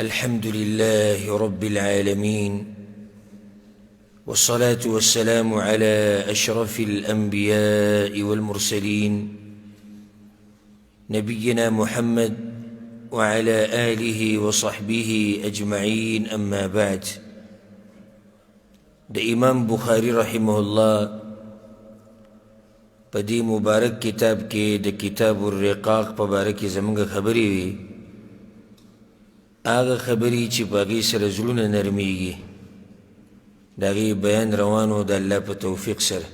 الحمد لله رب العالمين، والصلاة والسلام على أشرف الأنبياء والمرسلين، نبينا محمد وعلى آله وصحبه أجمعين، أما بعد. د امام بخاری رحمه الله په دې مبارک کتاب کې د کتاب الرقاق په باره کې زمونږ خبرې وي، هغه خبرې چې په هغې سره زړونه نرمیږي، د هغې بیان روان و د الله په توفیق سره.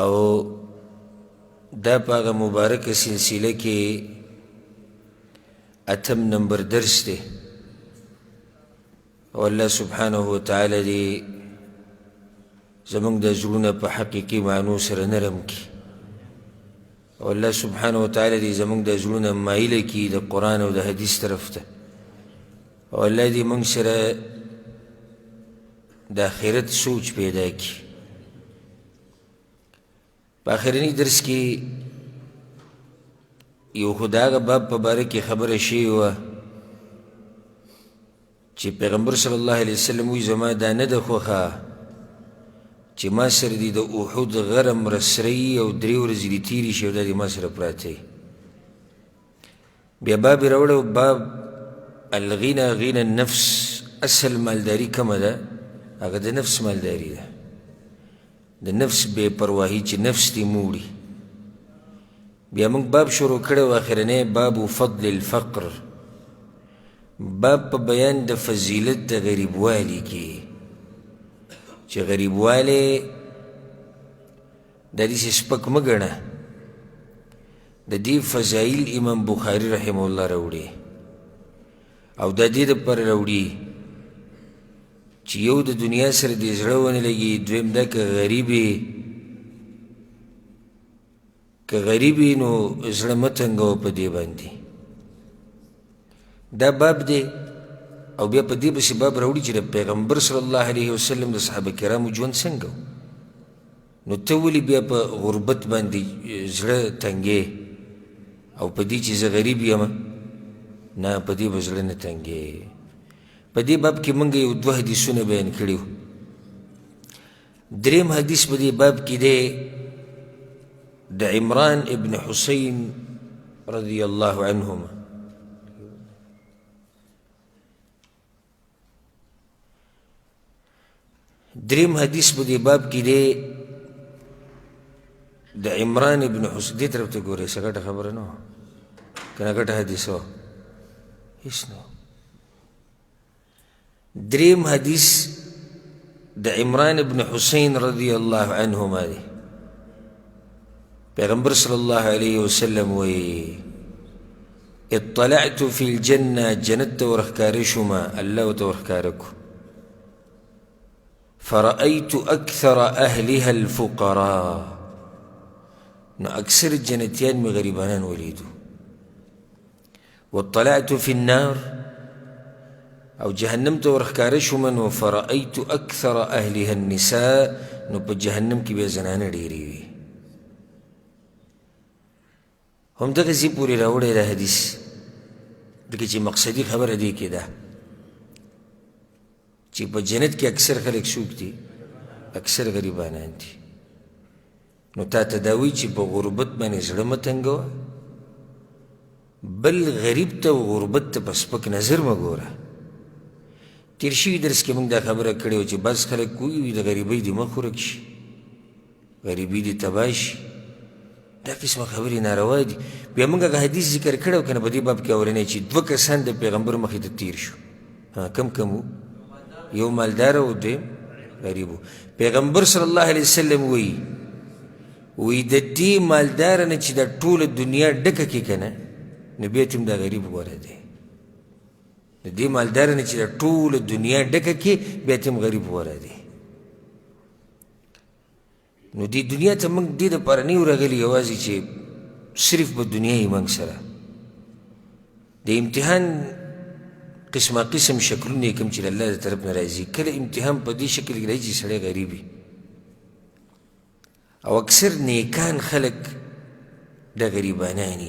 او دا په هغه مبارکه سلسله کې اتم نمبر درس دی. او الله سبحانه وتعالی دې زمونږ د زړونه په حقیقي معنو سره نرم کړي، او الله سبحانه وتعالی دې زمونږ د زړونه مایله کړي د قرآن او د حدیث طرف ته، او الله دې موږ سره د آخرت سوچ پیدا کړي. په آخرني درس کې یو خو د هغه باب په باره کې خبره شوې وه چې پیغمبر صلی الله علیه وسلم وایي زما دا نه ده خوښه چې ما سره دې د احد غره مرسري او درې ورځې دې تېرې شي او دا دې ما سره پراته وي. بیا باب یې راوړی باب الغنا غنا النفس. اصل مالداري کومه ده؟ هغه د نفس مالداري ده، د نفس بې پرواهي چې نفس دې موړي. بیا موږ باب شروع کړی و اخرنی باب فضل الفقر، باب په بیان د فضیلت د غریبوالي کې، چې غریبوالی دا داسې سپک مه ګڼه. د دې فضایل امام بخاري رحمه الله راوړي، او د دې دپاره راوړي چې یو د دنیا سره دې زړه ونه لګي، دویم دا که غریب یې، که غریب یې نو زړه مه تنګوه په دې باندې. دا باب دی. او بیا په دې پسې باب راوړي چې د پیغمبر صلی الله علیه وسلم د صحابه کرامو ژوند څنګه و، نو ته ولې بیا په غربت باندې زړه تنګې او په دې چې زه غریب یم؟ نه، په دې به زړه نه تنګې. په دې باب کې موږ یو دوه حدیثونه بیان کړي وو. دریم حدیث په دې باب کې دی د عمران ابن حسین رضی الله عنهما. دریم حدیث په دې باب کې دی د عمران ابن حسین. دې طرف ته ګورئ، څه غټه خبره نه وه که نه غټه حدیث وه؟ هېڅ نه. دریم حدیث د عمران ابن حسین رضی الله عنهما دی. پیغمبر صلی الله علیه وسلم وایي اطلعت فی الجنة، جنت ته ورښکاره شوم، الله ورته ورښکاره کړو. فرأيت أكثر أهلها الفقراء، نو اکثر جنتیان مې غریبانان ولیدو. واطلعت في النار، او جهنم ته ورښکاره شوم، نو فرأيت أكثر أهلها النساء، نو په جهنم کې بیا زنانه ډېرې وي. همدغه ځای پورې راوړی دا حدیث، ځکه چې مقصدي خبره دې کې ده چې په جنت کې اکثر خلک څوک دي؟ اکثر غریبانان دي. نو تا ته دا وایي چې په غربت باندې زړه مه تنګوه، بل غریب ته او غربت ته په سپک نظر مه ګوره. تېر شوي درس کې موږ دا خبره کړې وه چې بعض خلک وایي د غریبۍ دې مخ ورک شي، غریبي دې تباه شي، دا قسمه خبرې ناروا دي. بیا موږ هغه حدیث ذکر کړی که نه په دې باب کې اورنی چې دوه کسان د پیغمبر مخې ته تېر شو، کم کم وو، یو مالدار او دویم غریب وو. پیغمبر صلی الله علیه وسلم وایي وایي د دې مالدار نه چې دا ټوله دنیا ډکه کړي که نه، نو بیا ترې هم دا غریب غوره دی. د دې مالدار نه چې دا ټوله دنیا ډکه کړي بیا ترې هم غریب غوره دی. نو دې دنیا ته موږ دې دپاره نه یو راغلي یوازې چې صرف به دنیا یې موږ سره د امتحان قسمه قسم شکلونه یې کوم چې د الله د طرف نه راځي. کله امتحان په دې شکل کې راځي چې سړی غریب وي، او اکثر نیکان خلک د غریبانان.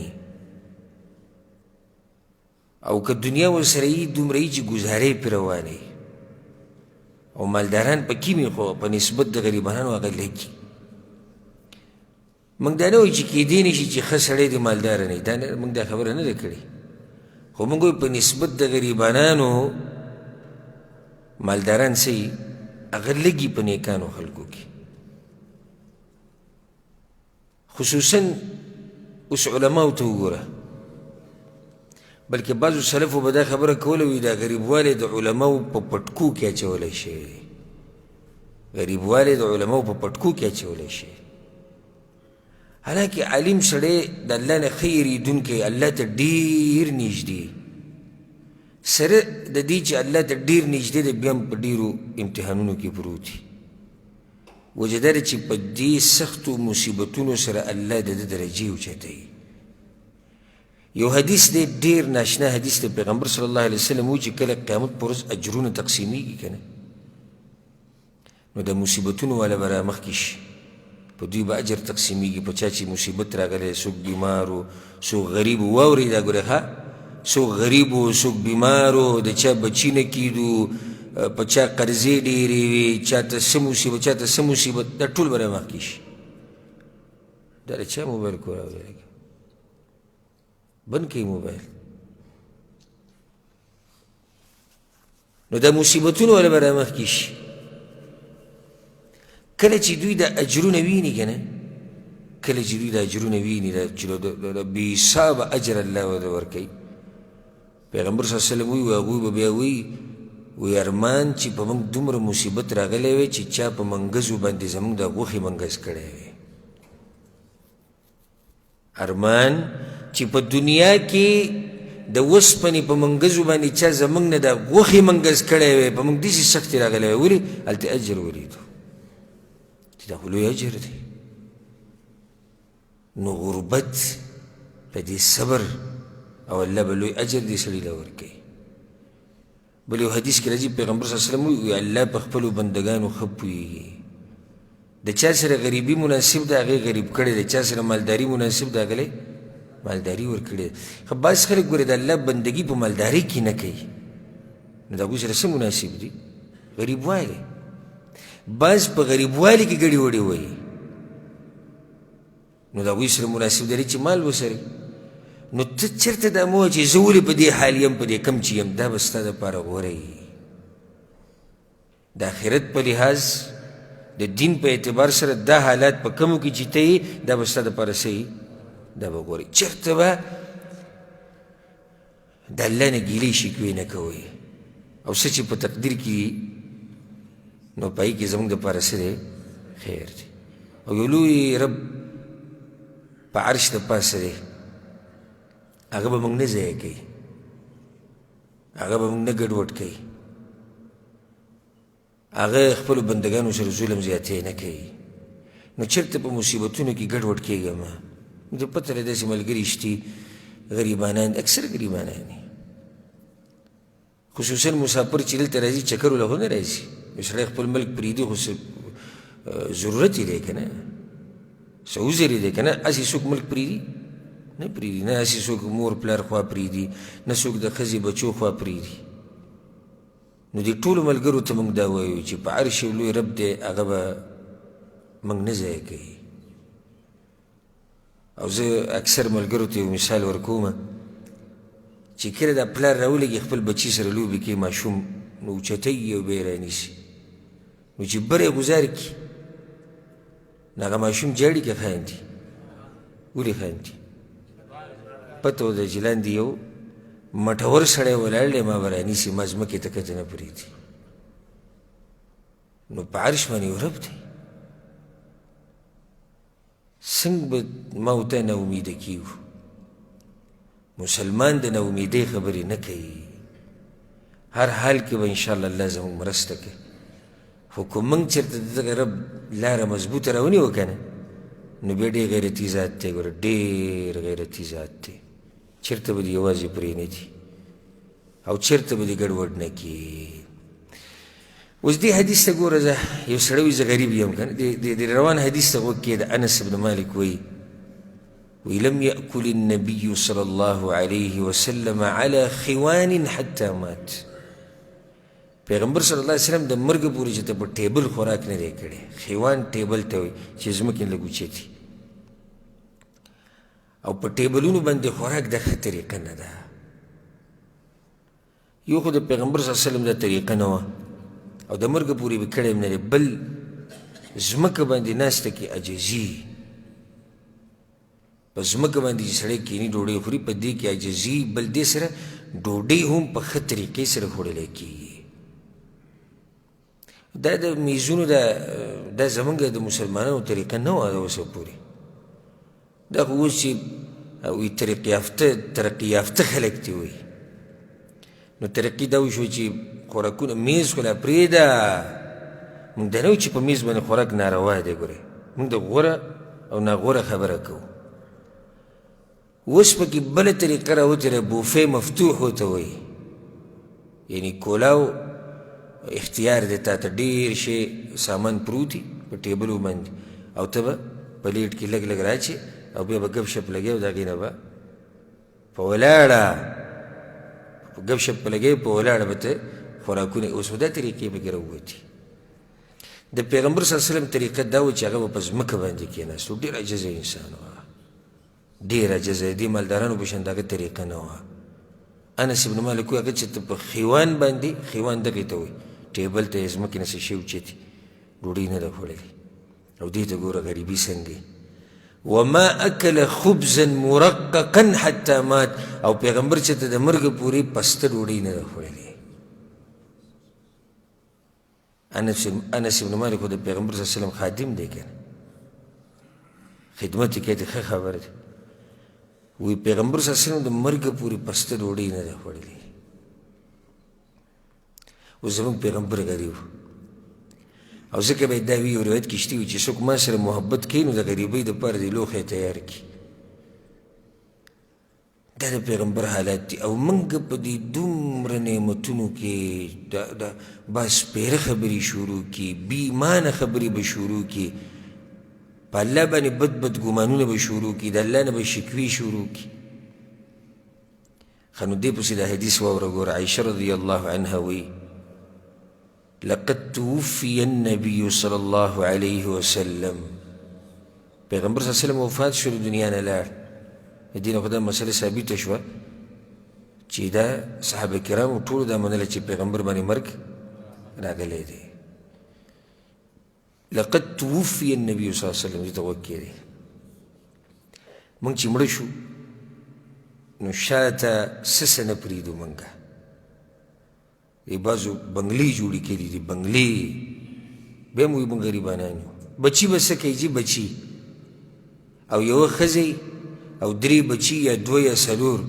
او که دنیا ورسره یي دومره یي چې ګزارې پرې روانه وي. او مالداران پکې وي خو په نسبت د غریبانو هغه لږ وي. موږ دا نه وایو چې کېدی نه شي چې ښه سړی دې مالداره نه وي، دا نه، موږ دا خبره نه ده کړې، خو موږ وایو په نسبت د غریبانانو مالداران څه وي، هغه لږ وي په نیکانو خلکو کې. خصوصا اوس علماو ته وګوره، بلکې بعضو سلفو به دا خبره کوله وي دا غریبوالی د علماو په پټکو کې اچولی شوی دی، غریبوالی د علماو په پټکو کې اچولی شوی. حالانکه عالم سړی د الله نه ښه یېرېدونکی، الله ته ډېر نږدې، سره د دې چې الله ته ډېر نږدې دی بیا هم په ډېرو امتحانونو کې پروت دی. وجه دا ده چې په دې سختو مصیبتونو سره الله د ده درجې اوچتوي. یو حدیث دی ډېر ناشنا حدیث دی، پیغمبر صلی الله علیه وسلم وایي چې کله قیامت پر ورځ اجرونه تقسیمیږي که نه، نو د مصیبتونو والا به رامخکې شي، په دوی به اجر تقسیمیږي. په چا چې مصیبت راغلی، څوک بیمار و، څوک غریب و، واورئ دا ګورئ ښه، څوک غریب و، څوک بیمار و، د چا بچي نه کېدو، په چا قرضې ډېرې وې، چا ته څه مصیبت، چا ته څه مصیبت، دا ټول به رامخکې شي. دا د چا موبایل کور راغلی؟ بند کړئ موبایل. نو دا مصیبتونو والا به رامخکې شي. کله چې دوی د اجرونه ویني که نه، کله چې دوی د اجرونه ویني، دا چې د بې حسابه اجر الله ورته ورکوي. پیغمبر صلی الله علیه وسلم وایي هغوی به بیا وایي، وایي ارمان چې په موږ دومره مصیبت راغلی وی چې چا په منګزو باندې زموږ د غوښې منګز کړی وی. ارمان چې په دنیا کې د وسپنې په منګزو باندې چا زموږ نه د غوښې منګز کړی وی، په موږ داسې سختې راغلی وی، ولې هلته اجر ولیدو چې دا خو لوی اجر دی. نو غربت په دې صبر او الله به لوی اجر دې سړي له ورکوي. بل یو حدیث کې راځي پیغمبر صلی الله علیه وسلم وایي الله په خپلو بندګانو ښه پوهېږي. د چا سره غریبي مناسب ده هغې غریب کړی، د چا سره مالداري مناسب ده هغه مالداري ورکړې ده. خو بعض خلک ګورې د الله بندګي په مالداري کې نه کوي، نو د هغوی سره څه مناسب دي؟ غریبوالی. بعض په غریبوالي کې ګډې وډې وایي، نو د هغوی سره مناسب دی چې مال وسري. نو ته چېرته دا مه وایه چې زه ولې په دې حال یم، په دې کم چې یم، دا به ستا دپاره غوره وي. د آخرت په لحاظ، د دین په اعتبار سره دا حالات په کومو کې چې ته یې، دا به ستا دپاره څه وي؟ دا به غوره وي. چېرته به د الله نه ګیلې شکوې نه کوئ، او څه چې په تقدیر کې نو په هغې کې زموږ دپاره څه دی؟ خیر دی. او یو لوی رب په عرش د پاسه دی، هغه به موږ نه ضایع کوي، هغه به موږ نه ګډوډ کوي، هغه خپلو بندګانو سره ظلم زیاتی نه کوي. نو چېرته په مصیبتونو کې ګډوډ کېږه مه. د پته له داسې ملګري شتي غریبانان دي، اکثر غریبانان دي، خصوصا مسافر چې دلته راځي چکرو له خو نه راځي. یو سړی خپل ملک پرېږدي خو څه ضرورت یې دی که نه، څه عذر یې دی که نه. هسې څوک ملک پرېږدي؟ نه پرېږدي. نه هسې څوک مور پلار خوا پرېږدي، نه څوک د ښځې بچو خوا پرېږدي. نو دې ټولو ملګرو ته موږ دا وایو چې په عرش یو لوی رب دی، هغه به موږ نه ضایع کوي. او زه اکثر ملګرو ته یو مثال ورکوم چې کله دا پلار راولېږي خپل بچي سره لوبې کوي ماشوم، نو اوچتوي او بیا یې رانیسي، نو چې بره یې ګوزار کړي نو هغه ماشوم ژاړي که خاندي؟ ولې خاندي؟ پته وده چې لاندې یو مټور سړی ولاړ دی، ما به رانیسي، ما ځمکې ته کښته نه پرېږدي. نو په عرش باندې یو رب دی، څنګه به ما او ته ناامیده کېږو؟ مسلمان د ناامیدۍ خبرې نه کوي. هر حال کې به انشاءالله الله زموږ مرسته کوي. خو که موږ چېرته د دغه رب لاره مضبوطه راونیوه که نه، نو بیا ډېر غیرتي ذات دی، ګوره ډېر غیرتي ذات دی، چېرته به دې یوازې پرې نه دي او چېرته به دې ګډوډ نه کړي. اوس دې حدیث ته ګوره، زه یو سړی وایي زه غریب یم که نه، دې روان حدیث ته غوږ کښېږده. انس بن مالک وایي وی لم یأکل النبی صلی الله علیه وسلم علی خوان حتی مات. پیغمبر صلی الله علیه وسلم د مرګ پورې چې ته په ټیبل خوراک نه دی کړی. خوان ټیبل ته وایي چې ځمکې لږ اوچتي، او په ټیبلونو باندې خوراک د ښه طریقه نه ده. یو خو د پیغمبر صلی الله علیه وسلم دا طریقه نه وه او د مرګ پورې به کړی هم نه دی، بل ځمکه باندې ناسته کې عاجزي، په ځمکه باندې چې سړی کښېني ډوډۍ خوري په دې کې عاجزي، بل دې سره ډوډۍ هم په ښه طریقې سره خوړلی کېږي. دا د میزونو دا زمونږ د مسلمانانو طریقه نه وه اوسه پورې. دا خو اوس چې وایي ترقي یافته خلک دي وایي، نو ترقي دا وشو چې خوراکونه میز خو لا پرېږده، موږ دا نه وایو چې په میز باندې خوراک ناروا دی، ګورې موږ د غوره او ناغوره خبره کوو. اوس پکې بله طریقه راوتې ده، بوفه مفتوح ورته وایي، یعنی کولاو اختیار دی تا ته، ډېر شی سامان پروت وي په ټیبلو باندې، او ته به پلیټ کې لږ لږ راچې او بیا به ګپ شپ لګوې او د هغې نه به په ولاړه ګپ شپ په لګوې، په ولاړه به ته خوراکونه. اوس خو دا طریقې پکې راووتې. د پیغمبر صلی الله علیه وسلم طریقه دا وه چې هغه به په ځمکه باندې کښېناستو، ډېر عاجزه انسان و، ډېر عاجزه، دې مالدارانو په شان د هغه طریقه نه وه. انس بن مالک وایي هغه چې ته په خیوان باندې، خیوان دغې ته وایي، ټیبل ته یې ځمکې نه څه شی اوچتي، ډوډۍ نه ده خوړلې. او دې ته ګوره غریبي څنګه، وما اکل خبزا مرققا حتی مات، او پیغمبر چې ته د مرګ پورې پسته ډوډۍ نه ده خوړلې. انس بن مالک خو د پیغمبر صلی الله علیه وسلم خادم دی که نه، خدمت یې کوي، ښه خبره ده. وایي پیغمبر صلی الله علیه وسلم د مرګ پورې پسته ډوډۍ نه ده خوړلې. اوس زموږ پیغمبر غریب، او ځکه به یې دا وي، یو روایت کې شته وي چې څوک ما سره محبت کوي نو د غریبۍ دپاره دې لوښی تیار کړي. دا د پیغمبر حالات دي. او موږ په دې دومره نعمتونو کې دا بعض سپېره خبرې شروع کړي، بې ایمانه خبرې به شروع کړي، په الله باندې بد بد ګمانونه به شروع کړي، د الله نه به شکوې شروع کړي. ښه نو دې پسې دا حدیث واوره ګوره، عایشه رضی الله عنها وایي لقد توفي النبي صلی الله علیه وسلم، پیغمبر صلی الله علیه وسلم وفات شو، د دنیا نه لاړ. د دې نه خو دا مسله ثابته شوه چې دا صحابه کرامو ټولو دا منله چې پیغمبر باندې مرګ راغلی دی. لقد توفي النبي صلی الله علیه وسلم، دې ته غوږ کښېږدئ. موږ چې مړه شو نو شاته څه څه نه پرېږدو. موږ دې بعضو بنګلې جوړې کړي دي، بنګلې بیا هم وایي موږ غریبانان یو. بچي به څه کوي جي؟ بچي او یوه ښځه او درې بچي یا دوه یا څلور،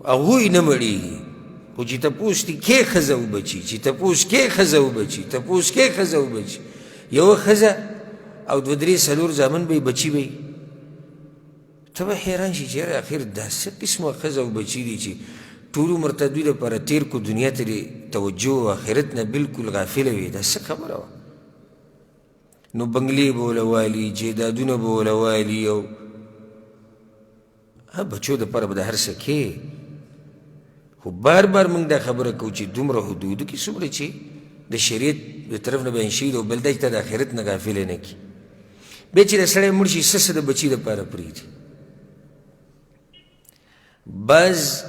هغوی نه مړېږي. خو چې تپوس دې کې ښځه او بچي، چې تپوس کې ښځه او بچي، تپوس کې ښځه او بچي، یوه ښځه او دوه درې څلور زامن به یې بچي به یې، ته به حیران شي چې یاره اخر دا څه قسمه ښځه او بچي دي چې ټول عمر ته دوی دپاره تېر کړو، دنیا ته دې توجه او آخرت نه بالکل غافله وي، دا څه خبره وه؟ نو بنګلې به وله والي، جایدادونه به وله والي، او ها بچو دپاره به د هر څه کې. خو بار بار موږ دا خبره کوو چې دومره حدودو کې څومره چې د شریعت د طرف نه بیان شوي دي، او بل دا چې ته د آخرت نه غافله نه کړي. بیا چې د سړی مړ شي څه څه د بچي دپاره پرېږدي. بعض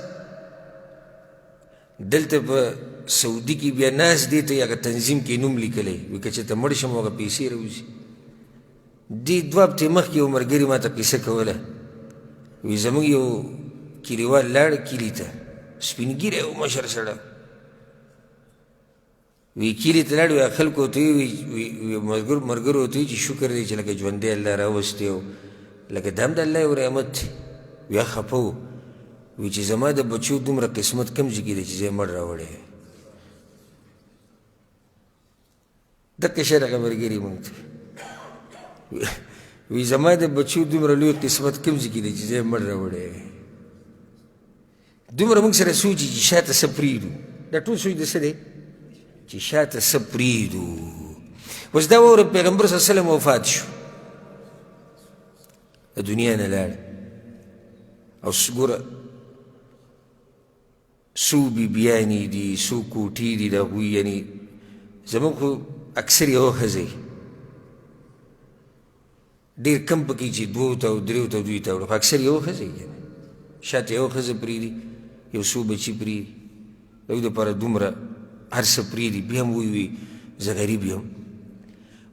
دلته په سعودي کې بیا ناست دی ته هغه تنظیم کې نوم لیکلی وي، که چېرته مړ شم هغه پیسې راوځي. دې دوه هفتې مخکې یو ملګري ما ته قصه کوله، وایي زموږ یو کلیوال لاړ کلي ته، سپین ږیری و مشر سړی، وی کلي ته لاړ، وی خلکو ته وی ملګرو ته چې شکر دی چې لکه ژوندی الله راوستی او لکه دا هم د الله یو رحمت دی. بیا خفه و، وی چې زما د بچو دومره قسمت کوم ځای کې دی چې زه یې مړ راوړی. دقه شی دغه ملګري مونږ ته وی زما د بچو دومره لوی قسمت کوم ځای کې دی چې زه یې مړ راوړی. دومره موږ سره سوچ چې شاته څه پرېږدو، دا ټول سوچ د څه دی چې شاته څه پرېږدو. اوس دا واوره، پیغمبر صلی الله علیه وسلم وفات شو، د دنیا نه لاړ. او ګوره څو بیبیانې دي، څو کوټې دي د هغوی، یعنې زموږ خو اکثر یوه ښځه وي، ډېر کم پکې چې دوو ته او دریو ته دوی ته وړي، خو اکثر یوه ښځه وي، شاته یوه ښځه پرېږدي، یو څو بچي پرېږدي، د هغوی دپاره دومره هر څه پرېږدي، بیا هم وایي زه غریب یم.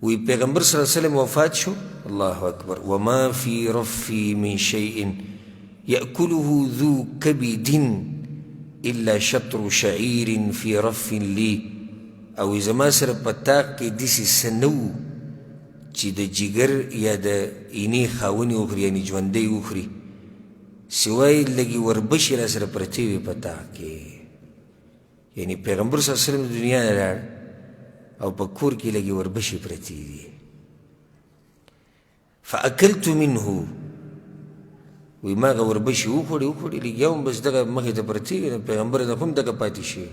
وی پیغمبر صلی الله علیه وسلم وفات شو، الله اکبر، وما فی رفی من شیء یأکله ذو کبد الا شطر شعیر فی رف لی. او زما سره په طاق کې داسې څه نه وو چې د جګر یا د اینې خاونې وخوري، یعنې ژوندی وخوري، سوای لږې وربشې را سره پرتې وې په طاق کې. یعنی پیغمبر صلی الله علیه وسلم د دنیا نه لاړ او په کور کې لږې وربشې پرتې دي. فاکلت منه، وایي ما هغه وربشې وخوړې وخوړې، لږ وم بس دغه مخې ته پرتې وې، پیغمبر نه هم دغه پاتې شوې.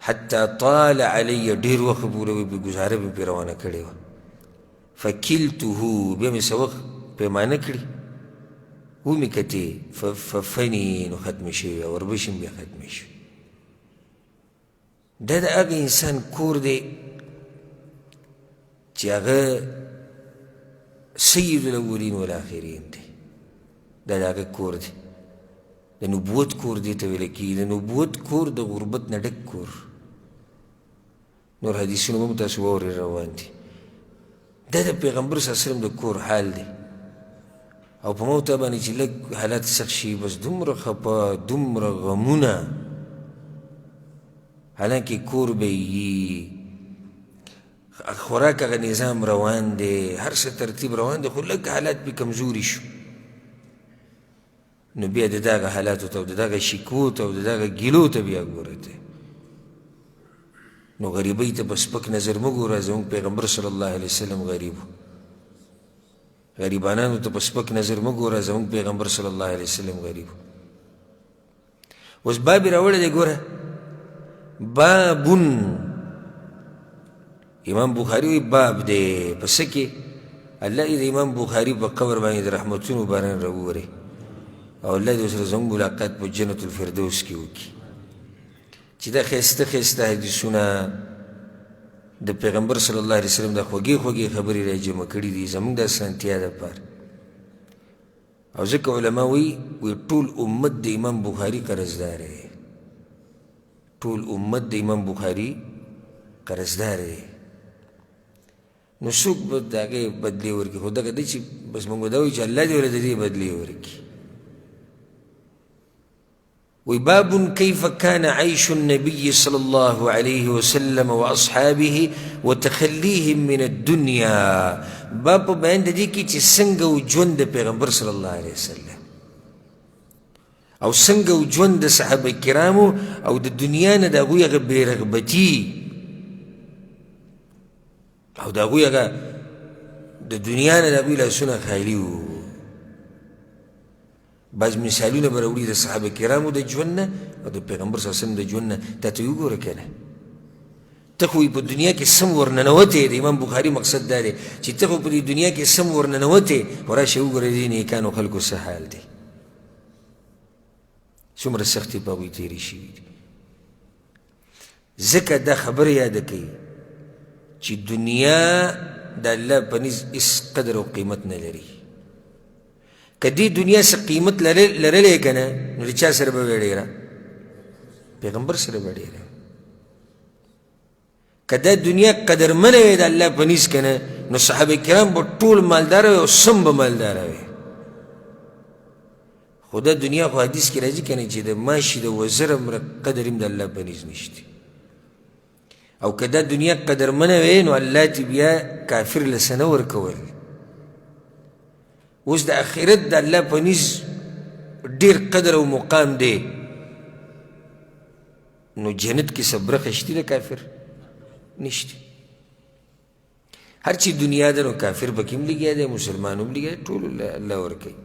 حتی طال علی، ډېر وخت پورې وایي پرې ګزاره مې پرې روانه کړې وه. فکلته، بیا مې څه وخت پیمانه کړي ومې کتې، ففني، نو ختمې شوې وې، وربشې هم بیا ختمې شوې. دا د هغه انسان کور دی چې هغه سید الاولین والآخرین دی، دا د هغه کور دی، د نبوت کور دی ته ویل کېږي. د نبوت کور د غربت نه ډک کور. نور حدیثونه هم تاسو واورئ روان دي. دا د پیغمبر صلی الله علیه وسلم د کور حال دی. او په موته باندې چې لږ حالات سخت شي، بس دومره خپه، دومره غمونه، حالانکه کور به یي، خوراک هغه نظام روان دی، هر څه ترتیب روان دی، خو لږ حالات پې کمزوري شو، نو بیا د دغه حالاتو ته او د دغه شکوو ته او د دغه ګیلو ته بیا ګوره ته. نو غریبۍ ته په سپک نظر مه ګوره. زموږ پیغمبر صلی الله علیه وسلم غریب و. غریبانانو ته په سپک نظر مه ګوره. زموږ پیغمبر صلی الله علیه وسلم غریب و. اوس باب یې راوړی دی، ګوره بابن، امام بخاري وایي باب دی په څه کې؟ الله دې د امام بخاري په قبر باندې د رحمتونو باران راووري او الله دې ورسره زموږ ملاقات په جنت الفردوس کې وکړي. چې دا ښایسته ښایسته حدیثونه د پیغمبر صلی الله علیه وسلم د خوږې خوږې خبرې را جمع کړي دي زموږ د اسانتیا دپاره. او ځکه علما وایي، وایي ټول امت د امام بخاري قرضدار دی، ټول امت د امام بخاري قرضدار دی. نو څوک به د هغې بدلې ورکړي؟ خو دغه دی چې بس موږ به دا وایو چې الله دې ورته د دې بدلې ورکړي. وی باب كيف كان عيش النبي صلى الله عليه وسلم وأصحابه وتخليهم من الدنيا. باب په بیان د دې کې چې څنګه و ژوند د پیغمبر صلی الله علیه وسلم او څنګه و ژوند د صحابه کرامو او د دنیا نه د هغوی هغه بېرغبتي او د هغوی هغه د دنیا نه د هغوی لاسونه خالي وو. بعض مثالونه به راوړي د صحابه کرامو د ژوند نه او د پیغمبر صلی الله علیه وسلم د ژوند نه. تا ته وګوره که نه، ته خو په دنیا کې سم ورننوتې. د امام بخاري مقصد دا دی چې ته خو په دې دنیا کې سم ورننوتې، خو راشه وګوره دې نیکانو خلکو څه حال دی، څومره سختې په هغوی تېرې شوي دي. ځکه دا خبره یاده کوي چې دنیا د الله په نزد هېڅ قدر او قیمت نه لري. که دې دنیا څه قیمت لرلی که نه، نو د چا سره به وې ډېره؟ پیغمبر سره به ډېره. که دا دنیا قدرمنه وي د الله په نزد که نه، نو صحابه کرام به ټول مالداره وي او سم به مالداره وي. خو دا دنیا خو حدیث کې راځي که نه چې د ماشي د وزر هومره قدر هم د الله په نزد نشته. او که دا دنیا قدرمنه وي، نو الله دې بیا کافر له څه نه ورکول. اوس د آخرت د الله په نزد ډېر قدر او مقام دی، نو جنت کې څه برخه شته د کافر؟ نشته. هر چې دنیا ده نو کافر پکې هم لګیا دی، مسلمان هم لګیا دی، ټولو له الله ورکوي.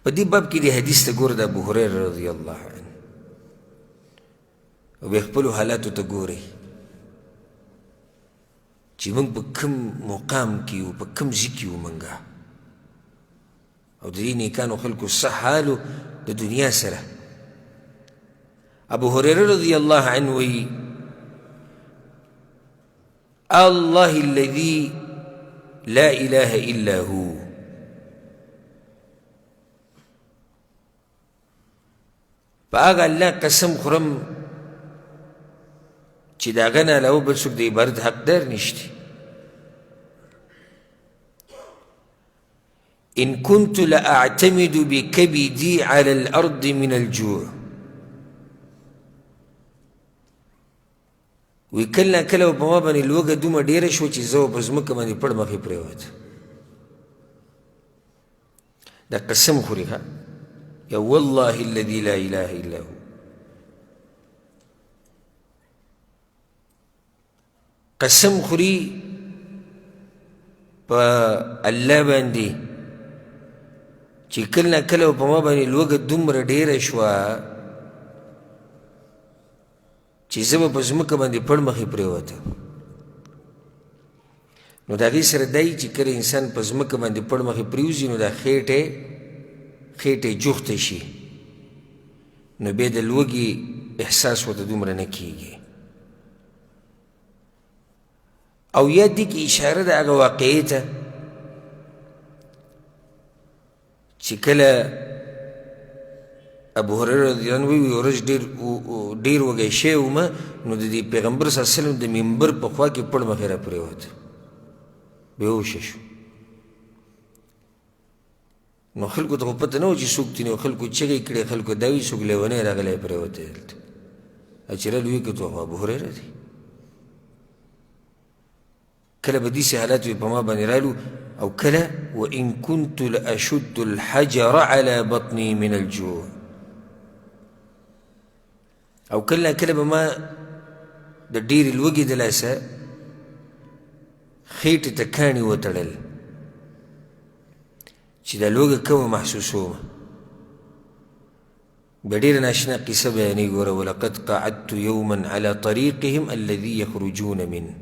په دې باب کې د حدیث ته ګوره د ابو هریره رضی الله عنه، او بیا خپلو حالاتو ته ګورئ چې موږ په کوم مقام کې یو، په کوم ځای کې یو موږ، او د دې نیکانو خلکو څه حال د دنیا سره. ابو هريره رضی الله عنه وی الله الذي لا اله الا هو. په هغه الله قسم خورم چې د هغه نه علاوه بل څوک د عبادت حقدار نشته. ان كنت لأعتمد بكبدي على الأرض من الجوع. وی کله نا کله به په ما باندې لوږه دومره ډېره شوه چې زه به په ځمکه باندې پړ مخې پرېوتم. دا قسم خوري ښه، یا والله الذي لا اله الا هو. قسم خوري په الله باندې چې کله نا کله په ما باندې لوږه دومره ډېره شوه چې زه به په ځمکه باندې پړ مخې پرېوتم. نو د هغې سره دی چې کله انسان په ځمکه باندې پړ مخې پرېوځي نو دا خېټه جوخته شي، نو بیا د لوږې احساس ورته دومره نه کېږي. او یا دې کې اشاره ده هغه واقعې ته چې کله ابو هريره رضی الله عنه وایي ورځ ډېر وږی شوی وم، نو د دې پیغمبر صلی الله علیه وسلم د منبر په خوا کې پړ مخې را پرېوت، بېهوښه شو. نو خلکو ته خو پته نه وه چې څوک دي، نو خلکو چغې کړې، خلکو دا وایي څوک لېونی راغلی پرېوتی دلته. چې رالو یې کتو خو ابو هريره دی. کله به داسې حالات وي په ما باندې رالو، او کله وان كنت لاشد الحجر على بطني من الجوع. او کله کله به ما د ډېرې لوږې د لاسه خېټې ته کاڼي وتړل چې دا لوږه کمه محسوسومه. بیا ډېره ناشنا قصه بیانوي، ګوره ولقد قعدت یوما على طریقهم الذي یخرجون منه.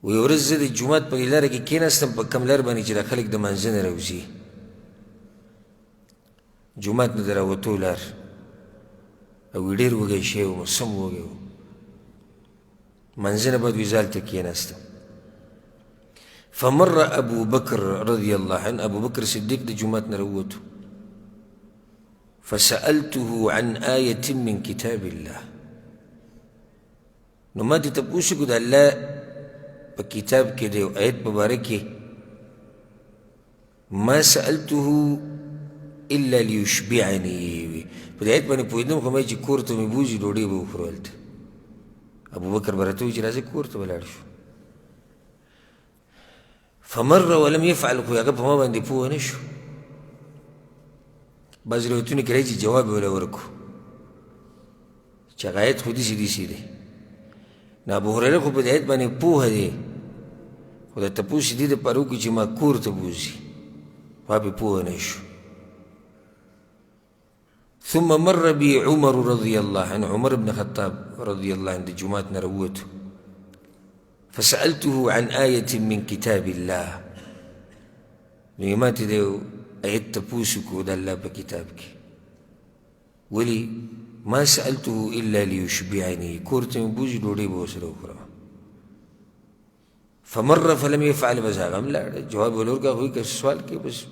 وایي ورځ زه د جومات په دې لاره کې کښېناستم، په کوم لار باندې چې دا خلک د مانځه نه راوځي، جومات نه د راوتو لار. او وایي ډېر وږی شوی وم، سم وږی وم. مانځه نه بعد وایي زه هلته کښېناستم. فمر ابو بکر رضی الله عنه، ابو بکر صدیق د جومات نه راووتو. فسألته عن آية من كتاب الله. نو ما دې تپوس وکړو د الله په کتاب کې د یو آیت په باره کې، ما سألته الا ليشبعني. په دې آیت باندې پوهېدم خو ما چې کور ته مې بوځي ډوډۍ به وخورو هلته. ابوبکر به راته وایي چې راځه کور ته به لاړ شو. فمر ولم يفعل، خو هغه په ما باندې پوه نه شو. بعضې روایتونو کې راځي جواب یې وله ورکړو چې هغه آیت خو داسې داسې دی. نو ابو هریره خو په دې آیت باندې پوهه دی، خو د تپوس یې دې دپاره وکړو چې ما کور ته بوځي، خو هغه پرې پوه نه شو. ثم مر بي عمر رضي الله عنه، عمر بن خطاب رضي الله عنه د جومات نه راووتو. فسألته عن آية من كتاب الله. نو یې ما ته د یو آیت تپوس وکړو د الله په کتاب کې. ولي ما سألته إلا ليشبعني، کور ته مې بوځي ډوډۍ به ورسره وخورم. فمر فلم يفعل، بس هغه هم لاړ، جواب یې ورکړ، هغوی که سوال کوي بس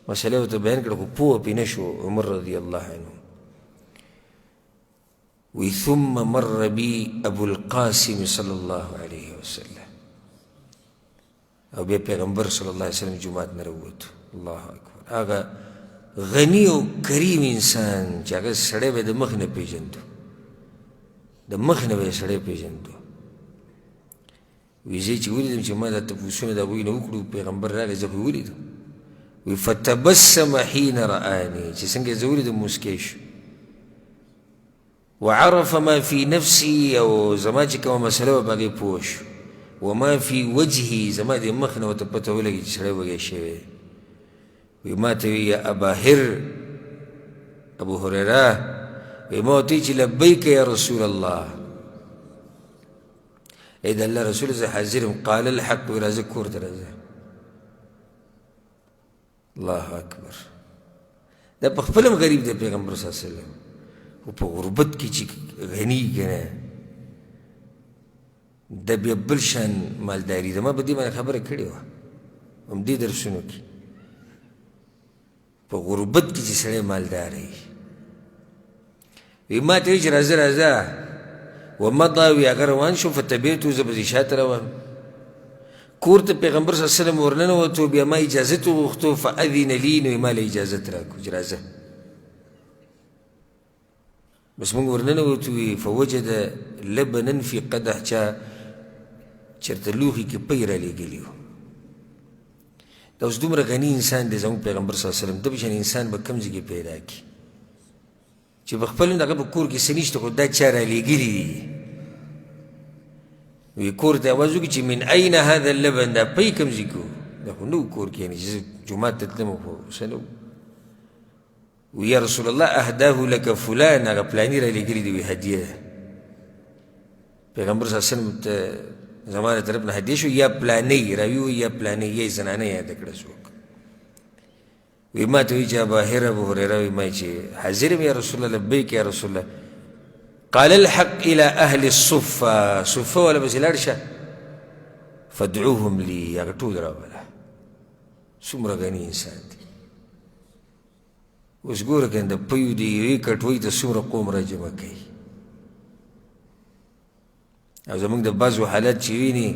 مسله یې ورته بیان کړه، خو پوه پرې نه شو عمر رضی الله عنه. وی ثم مر بي ابو القاسم صلی الله علیه وسلم، او بیا پیغمبر صلی الله علیه وسلم جومات نه راووتو. الله اکبر، هغه غني او کریم انسان چې هغه سړی به د مخ نه پېژندو، د مخ نه به یې سړی پېژندو. وی زه چې ولیدم چې ما دا تپوسونه د هغوی نه وکړو، پیغمبر راغی، زه خو یې ولیدم. وی فتبسم حین رآني، چې څنګه یې زه ولیدم موسکی شو. وعرف ما فی نفسي، او زما چې کومه مسله وه په هغې پوه شو. وما فی وجهي، زما د مخ نه ورته پته ولګي چې سړی وږی شوی. وی ما ته وی یا ابا هر، ابو هریره، وی ما ورته چې لبیک یا رسول الله، ای د الله رسول زه حاضر یم. قال الحق، وی راځه کور ته راځه. الله اکبر. دا په خپل هم غریب دی پیغمبر صلی الله علیه وسلم، خو په غربت کې چې غني که نه، دا بیا بل شان مالداري ده. ما په دې باندې خبره کړې وه همدې درسونو کې، په غربت کې چې سړی مالدار وي. وی ما ته ویې چې راځه راځه، ومضى، وی هغه روان شو، فتبعته، زه پسې شاته روان. کور ته پیغمبر صلی الله علیه وسلم ورننوتو، بیا ما اجازت وغوښتو، فاذن لي، نو یې ما له اجازت راکړو چې راځه. بس موږ ورننوتو، وی فوجد لبنا فی قدح، چا چېرته لوښي کې پی رالیږلي وو. دا اوس دومره غني انسان دی زموږ پیغمبر صلی الله علیه وسلم، ده په شان انسان به کوم ځای کې پیدا کړي چې په خپل دغه په کور کې څه نشته، خو دا چا رالیږلي دي. وی کور ته اواز وکړي چې من اين هذا اللبن، دا پی کوم ځای کې وو؟ دا خو نه وو کور کې، یعنې چې زه جومات ته تلم خو څه نه وو. وی یا رسول الله اهداه لک فلان، هغه پلاني رالیږلي دي، وی هدیه ده. پیغمبر صلی الله علیه وسلم ته زما له طرف نه هدیه شو، یا پلانی راوي وایي یا پلانی، یا یې زنانه یاده کړه څوک. وی ما ته وایي چې ابا هرره، ابو هریره وایي ما چې حاضر یم یا رسول الله، لبیک یا رسول الله. قال الحق الى اهل الصفه، صفه ولا پسې لاړ شه، فادعوهم لي، هغه ټول راوله. څومره غني انسان دی. اوس ګوره که د پیو د یوې کټوۍ ته څومره قوم راجمع کوي. او زموږ د بعضو حالات چې ویني،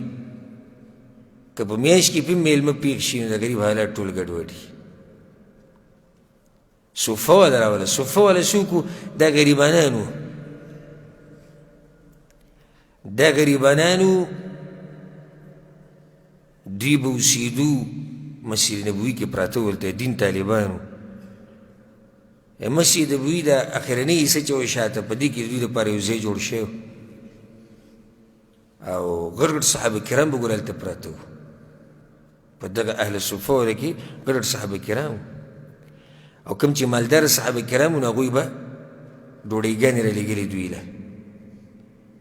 که په میاشت کې پې مېلمه پېښ شي، نو د غریب حالات ټول ګډوډ وي. صفه والا راوله، صفه والا څوک وو؟ دا غریبانان وو، دا غریبانان وو. دوی به اوسېدو مسجد نبوي کې پراته وو، هلته دین طالبان وو. مسجد نبوي د اخرنۍ حصه چې وه شاته، په دې کې د دوی لپاره یو ځای جوړ شوی او غټ غټ صحابه کرام به ګوره هلته پراته وو. په دغه اهل صفه وله کې غټ غټ صحابه کرام او کوم چې مالدار صحابه کرام وو، نو هغوی به ډوډۍګانې رالیږلې دوی له،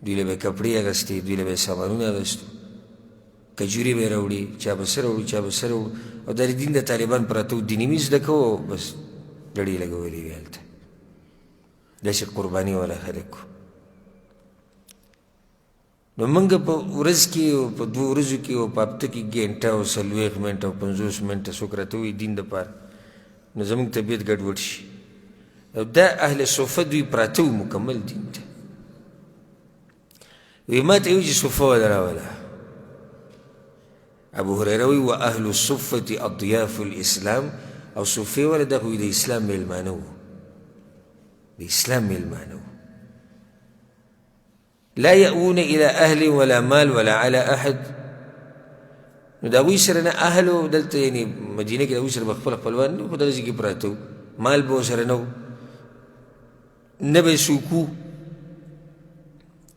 دوی له به یې کپړې اخیستې، دوی له به یې سامانونه اخیستو، کجورې به یې راوړي، چا به څه راوړي، چا به څه راوړي. او دا د دین د طالبان پراته وو، دیني مې زده کوو، بس ډډې یې لګولې وې هلته. داسې قرباني والا خلک وو. نو موږ په ورځ کې او په دوو ورځو کې او په هفته کې ګنټه او 40 منټه او 50 منټه څوک راته وایي دین دپاره، نو زموږ طبیعت ګډوډ شي. او دا اهل صفه دوی پراته وو مکمل دین ته. وی ما ته وی چې صفه وله راوله. ابو هریره وی و اهل الصفة اضیاف الاسلام، او صفې وله دا خو د اسلام میلمانه وو، د اسلام میلمانه وو. لا یأوون الى اهل ولا مال ولا على احد. نو د هغوی سره نه اهل و دلته، یعنې مدینه کې د هغوی سره به خپل خپلوان نه، خو دغه ځای کې پراته وو، مال به ورسره نه و، نه به یې څوک وو.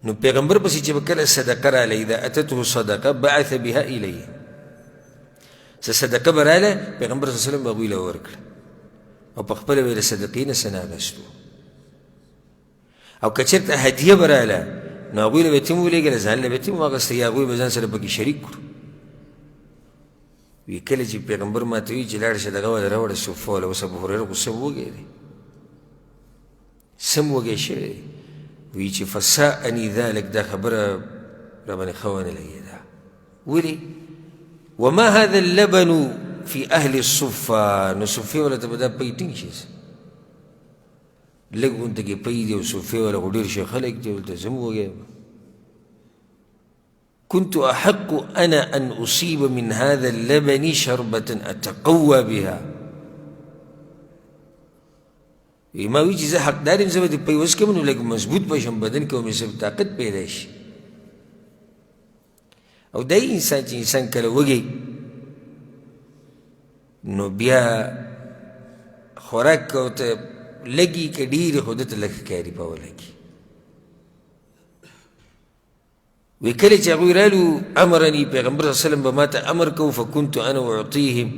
نو پیغمبر پسې چې به کله صدقه راله، اذا اتته صدقه بعث بها الیه، څه صدقه به راله پیغمبر صلی الله علیه وسلم به هغوی له ورکړه او په خپله به یې له صدقې نه څه نه اخیستو. او که چېرته هدیه به راله نو هغوی له به یې تم ولېږله، ځان له به یې تم واخیسته، یا هغوی به ځان سره پکې شریک کړو. وی کله چې پیغمبر ما ته وی چې لاړ شه دغه وله راوړه صفه وله، اوس ابوهریره خو سم وږی دی، سم وږی شوی دی. وی چې فساءني ذلک، دا خبره را باندې ښه ونه لګېده. ولې؟ وما هذا اللبن في أهل الصفة، نو صفې وله ته به دا پی ټینګ شي، لږ غونته کې پی دی او صفې وله خو ډېر شي خلک دي، دلته زه هم وږی یم. كنت أحق أنا أن أصيب من هذا اللبن شربة أتقوى بها. ما وی چې زه حقدار یم، زه به د پی وڅکم نو لږ مضبوط به شم، بدن کې به مې څه طاقت پیدا شي. او دا انسان چې انسان کله وږی نو بیا خوراک ورته لږي که ډېرې خو ده ته لږ ښکاري په اوله کې. وی کله چې هغوی رالو امرني، پیغمبر صلی الله علیه وسلم به ما ته امر کو، فکنت انا اعطیهم،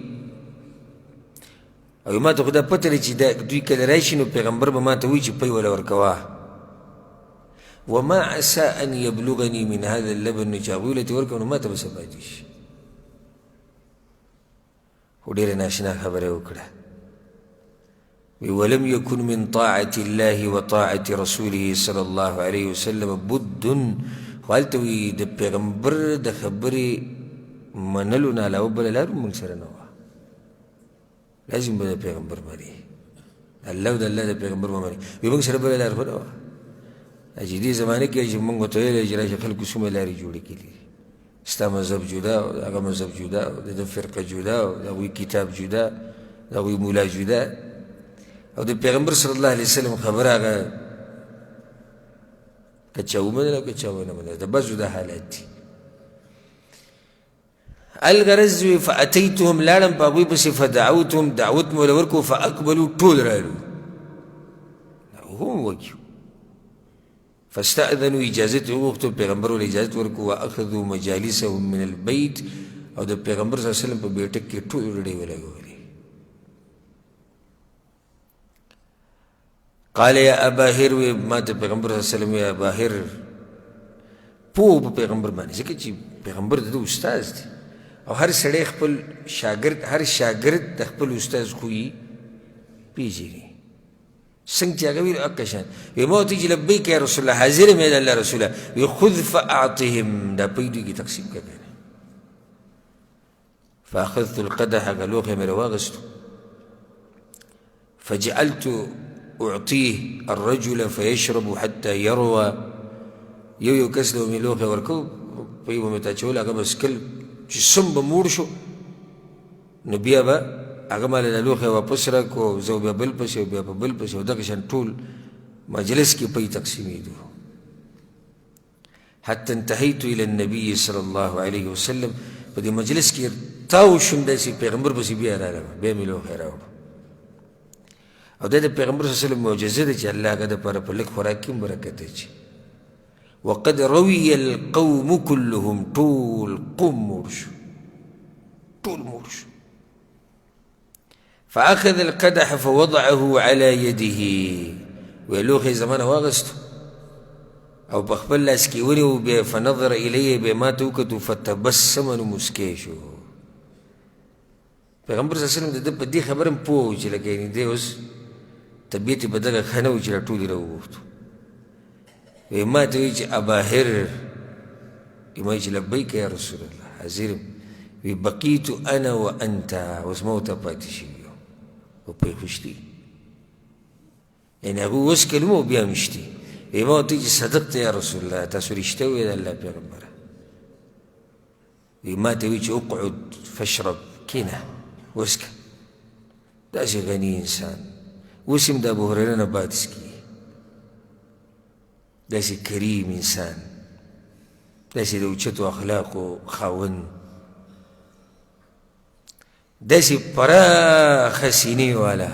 او ما ته خو دا پته ده چې دا دوی کله راشي نو پیغمبر به ما ته وایي چې پی وله ورکوه. وما عسى ان یبلغني من هذا اللبن، نو چې هغوی له ترې ورکړم نو ما ته به څه پاتې شي. خو ډېره ناشنا خبره یې وکړه. وی ولم يكن من طاعة الله وطاعة رسوله صلى الله عليه وسلم بد. خو هلته وی د پیغمبر د خبرې منلو نه علاوه بله لار هم موږ سره نه وه. لازم به د پیغمبر مني، الله او د الله د پیغمبر به مني. وی موږ سره بله لار خو نه وه. چې دې زمانه کې چې موږ ورته ویلی چې راشه خلکو څومره لارې جوړې کړي، ستا مذهب جدا او د هغه مذهب جدا او د ده فرقه جدا او د هغوی کتاب جدا، د هغوی مولا جدا، او د پیغمبر صلی الله علیه وسلم خبره هغه که چا ومنله او که چا ونه منله، د بعضو دا حالات دي. الغرض وی فاتیتهم، لاړم په هغوی پسې، فدعوتهم، دعوت مې ورله ورکړو، فاقبلو، ټول رالو، هم وږي. فاستأذنوا، اجازت یې وغوښتو، پیغمبر ورله اجازت ورکړو، واخذوا مجالسهم من البیت، او د پیغمبر صلی الله علیه وسلم په بیټک کې ټول ډډې ولګولې. قال یا ابا هر، وی ما ته پیغمبر صلی الله علیه وسلم یا ابا هر، پوه په پیغمبر باندې، ځکه چې پیغمبر د ده استاد دی، او هر سړی خپل شاګرد، هر شاګرد د خپل استاد خوی پیژني. څنګه چې هغه ویل هغه شان. وی ما ورته چې لبیک یا رسول الله، حاضر یم د الله رسوله. وی خذ فاعطهم، دا په دوی کې تقسیم کړه که نه. فاخذت القدح، هغه لوښی مې راواخیستو، فجعلت اعطيه الرجل فيشرب حتى يروى. یو یو کس له مې لوښی ورکو، په یو به مې ته اچول، هغه به څکل، چې څوم به موړ شو نو بیا به هغه ماله دا لوښی واپس راکړو، زه بیا بل پسې او بیا په بل پسې، او دغه شان ټول مجلس کې پی تقسیمېدو. حتی انتهیت الى النبي صلی الله علیه وسلم، په دې مجلس کې تاو شوم داسې پیغمبر پسې بیا راغلم، بیا مې لوښی راوړو. او دا د پیغمبر صلی الله علیه وسلم معجزه ده چې الله هغه دپاره په لږ خوراک کې هم برکت اچوي. وقد روي القوم كلهم، ټول قوم موړ شو، ټول موړ شو. فأخذ القدح فوضعه على يده، وی لوښی زما نه واخیستو او په خپل لاس کې ونیو، بیا فنظر الی، بیا ما ته وکتو، فتبسم، نو موسکی شو. پیغمبر صلی الله علیه وسلم د ده په دې خبره هم پوه و چې لکه یعنې دی اوس طبیعت یې په دغه ښه نه و چې را ټول یې راوغوښتو. وایي ما ته وایي چې اباهر، وایي ما چې لبیک یا رسول الله، حاضر یم. وایي بقیت انا و انت، اوس ما ورته پاتې شوي یو او پرې خوشتي، یعنې هغوی وڅکل هم او بیا هم شتي. وایي ما ورته وایي چې صدقت یا رسول الله، تاسو رښتیا وویل الله پیغمبره. وی ما ته وی چې اقعد فاشرب، کینه وڅکه. داسې غني انسان اوس هم د ابو هریره نه بعد څکي، داسې کریم انسان، داسې د اوچتو اخلاقو خاوند، داسې پراخه سینې والا.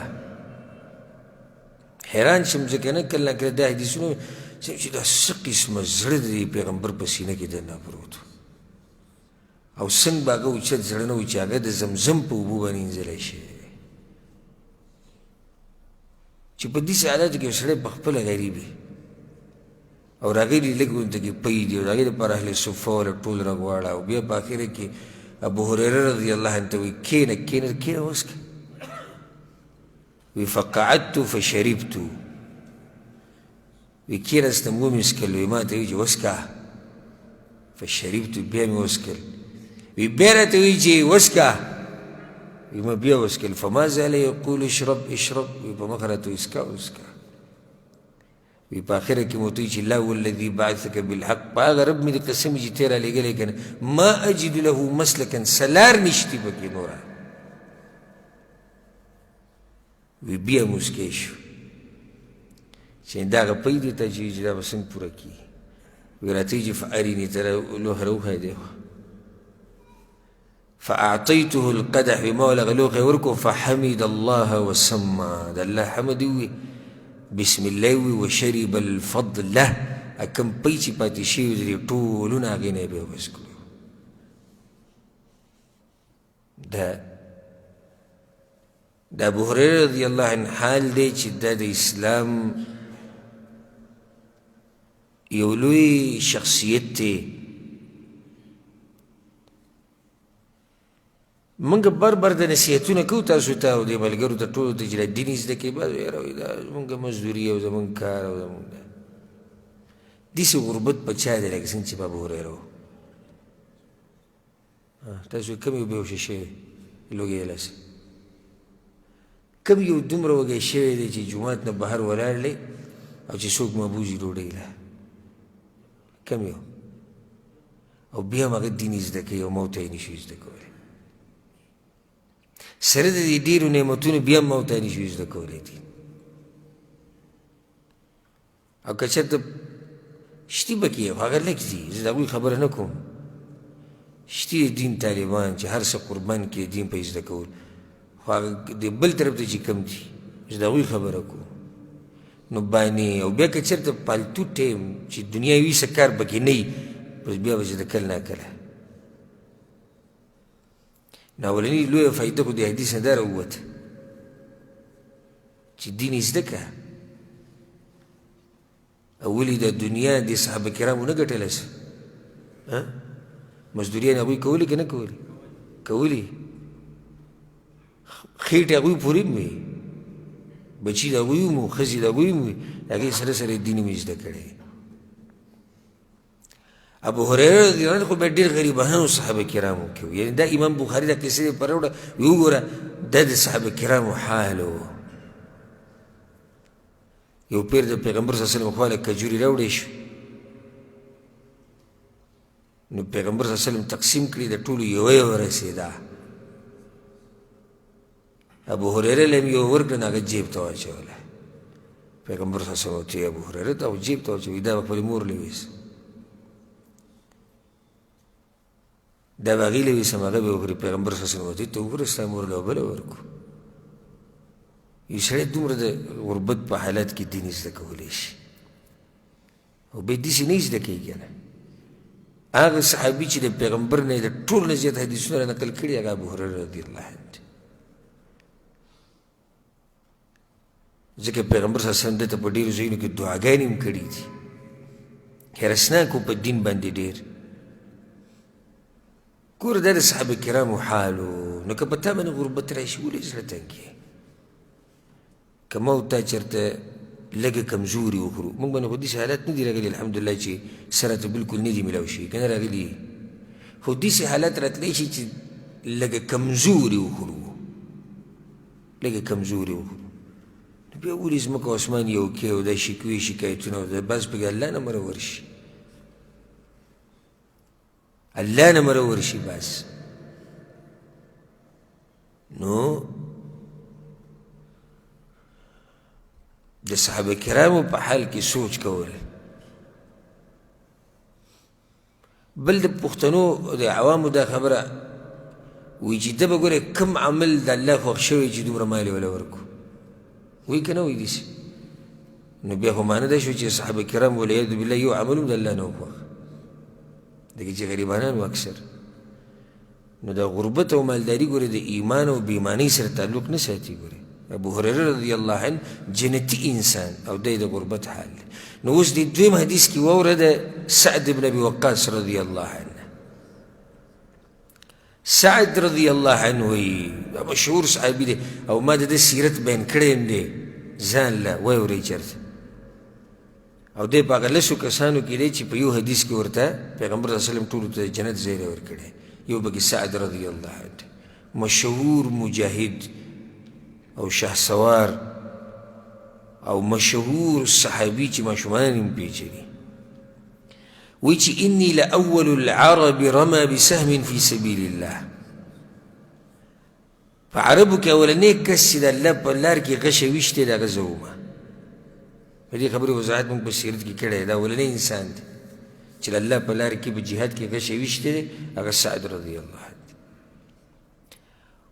حیران شم ځکه نه کله کله دا حدیثونه چې دا څه قسمه زړه د پیغمبر په سینه کې دننه پروت او څنګه به هغه اوچت زړه نه و چې هغه د زمزم په اوبو باندې انځلی شي، چې په داسې حالاتو کې سړی په خپله غریب وي او راغلي لږ غونته کې پی دي، او د هغې دپاره اهل صفه والا ټول راغواړه. او بیا په اخره کې ابو هریره رضی الله عنه ته وایي کښېنه کښېنه کښېنه وڅکه. وایي فقعدت فشربت، وایي کښېناستم ومې څکل. وایي ما ته وایي چې وڅکه، فشربت، بیا مې وڅکل. وایي بیا راته وایي چې وڅکه، وایي ما بیا وڅکل. فما زال یقول اشرب اشرب، وایي په مخه راته وایي څکه وڅکه. وی په اخره کې مو ته چې لا والذي بعثک بالحق، په هغه رب مې دې قسم چې ته رالیږلی که نه، ما اجد له مسلکا، څه لار نشتي پکې نوره. وی بیا موسکی شو چې دا هغه پی دی ته چې دا به څنګه پوره کړي. وی راته چې فاریني، ته لوښی راوښیه دی. فأعطيته القدح، ما ولا غلوخ ورکو، فحمد الله وسمى، د الله حمد وی، بسم الله وی، وشرب الفضل، اکم پی چې پاتې شوي دي ټولونه هغې نه یې بیا وڅکلو. دا د ابو هريره رضی الله عنه حال دی چې دا د اسلام یو لوی شخصیت دی. موږ بر بر د نصیحتونه کوو تاسو ته او دې ملګرو ته ټولو ته چې دا دین زده کوي، بعض یاره وایي دا زموږ مزدوري او زموږ کار او زموږ دا داسې غربت په چا دی لکه څنګه چې په ابوهریره و. تاسو کوم یو بېهوښه شوی لوګی لاسه کوم یو دومره وږی شوی دی چې جومات نه بهر ولاړ دی او چې څوک ما بوځي ډوډۍ له کوم یو او بیا هم هغه دین زده کوي او موته یې نشي زده کولی. سره د دې ډېرو نعمتونو بیا هم موته یې نشي زده کولی دین. او که چېرته شتي پکې خو هغه لږ دي، زه د هغوی خبره نه کوم. شتي د دین طالبان چې هر څه قربان کړي دین په زده کول، خو هغه د بل طرف ته چې کوم دي زه د هغوی خبره کوم. نو باندې او بیا که چېرته پالتو ټایم چې دنیا وي څه کار پکې نه وي، بس بیا به زه د کل نه کله. نو اولنۍ لویه فایده خو د حدیث نه دا راووته چې دین یې زده کړه. اولې د دنیا د صحابه کرامو نه ګټلی څه مزدوریانې هغوی کولې که نه کولې؟ کولې. خېټې هغوی پورې هم وي، بچي د هغوی هم وو، ښځې د هغوی هم وي، د هغې سره سره یې دین هم زده کړی. ابو هريره رضی الله عنه خو به ډېر غریبانو صحابه کرامو کې وو. یعنې دا امام بخاري دا قصې یې پر راوړه، وګوره دا د صحابه کرامو حال و. یو پیر د پیغمبر صلی الله علیه وسلم خواله کجوري راوړی شو، نو پیغمبر صلی الله علیه وسلم تقسیم کړي، د ټولو یوه یوه رسېده. ابو هريره له یو ورکړه، نو هغه جیب ته واچوله. پیغمبر صلی الله علیه وسلم ورته ابو هريره ته جیب ته واچوي، دا به خپلې مور له ویسه، دا به هغې له ویسم، هغه به وخوري. پیغمبر صلی الله علیه وسلم ورته ته وګوره ستا مور له بله ورکړو. یو سړی دومره د غربت په حالت کې دین زده کولی شي او بیا داسې نه زده کوي که نه. هغه صحابي چې د پیغمبر نه یې د ټول نه زیات حدیثونه را نقل کړي هغه ابو هریره رضی الله عنه دی، ځکه پیغمبر صلی الله علیه وسلم ده ته په ډېرو ځایونو کې دعاګانې هم کړي دي. حرصناک و په دین باندې ډېر. ګوره دا د صحابه کرامو حال و. نو که په تا باندې غربت راشي ولې زړه تنګ یې؟ که ما او تا چېرته لږه کمزوري وخورو، موږ باندې خو داسې حالات نه دي راغلي الحمدلله چې څه راته بلکل نه دي میلاو شوي، که نه راغلي، خو داسې حالات راتلی شي چې لږه کمزوري وخورو، لږه کمزوري وخورو، نو بیا ولې ځمکه او اسمان یو کې او دا شکوې شکایتونه او دا بس پکې الله نه مرور شي، الله نه مرور شي بس. نو د صحابه کرامو په حال کې سوچ کول. بل د پښتنو د عوامو دا خبره وایي چې ده به ګورې کوم عمل د الله خوښ شوی چې دومره مال یې وله ورکړو، وایي که نه وایي داسې؟ نو بیا خو معنی دا شو چې صحابه کرام والعیاذ بالله یو عمل هم د الله نه و خوښ، ځکه چې غریبانان وو اکثر. نو د غربت او مالداري ګورې د ایمان او بېایمانۍ سره تعلق نه ساتي. ګورې ابو هریره رضی الله عنه جنتي انسان او دی د غربت حال دی. نو اوس دې دویم حدیث کې واوره د سعد بن ابي وقاص رضی الله عنه. سعد رضی الله عنه وایي، دا مشهور صحابي دی او ما د ده سیرت بیان کړی هم دی، ځان له واورئ چېرته. او دی په هغه لسو کسانو کې دی چې په یو حدیث کې ورته پیغمبر صلی الله علیه وسلم ټولو ته د جنت زیری ورکړی. یو پکې سعد رضی الله عنه، مشهور مجاهد او شهسوار او مشهور صحابي چې ماشومان هم پېژني. وایي چې انی لأول العرب رمى بسهم فی سبیل الله. په عربو کې اولنی کس چې د الله په لار کې غشه ویشتی د هغه زه ومه. په دې خبرې وضاحت موږ په سیرت کې کړی، دا اولنی انسان دی چې د الله په لار کې په جهاد کې غشه ویشتی دی، هغه سعد رضی الله عنه.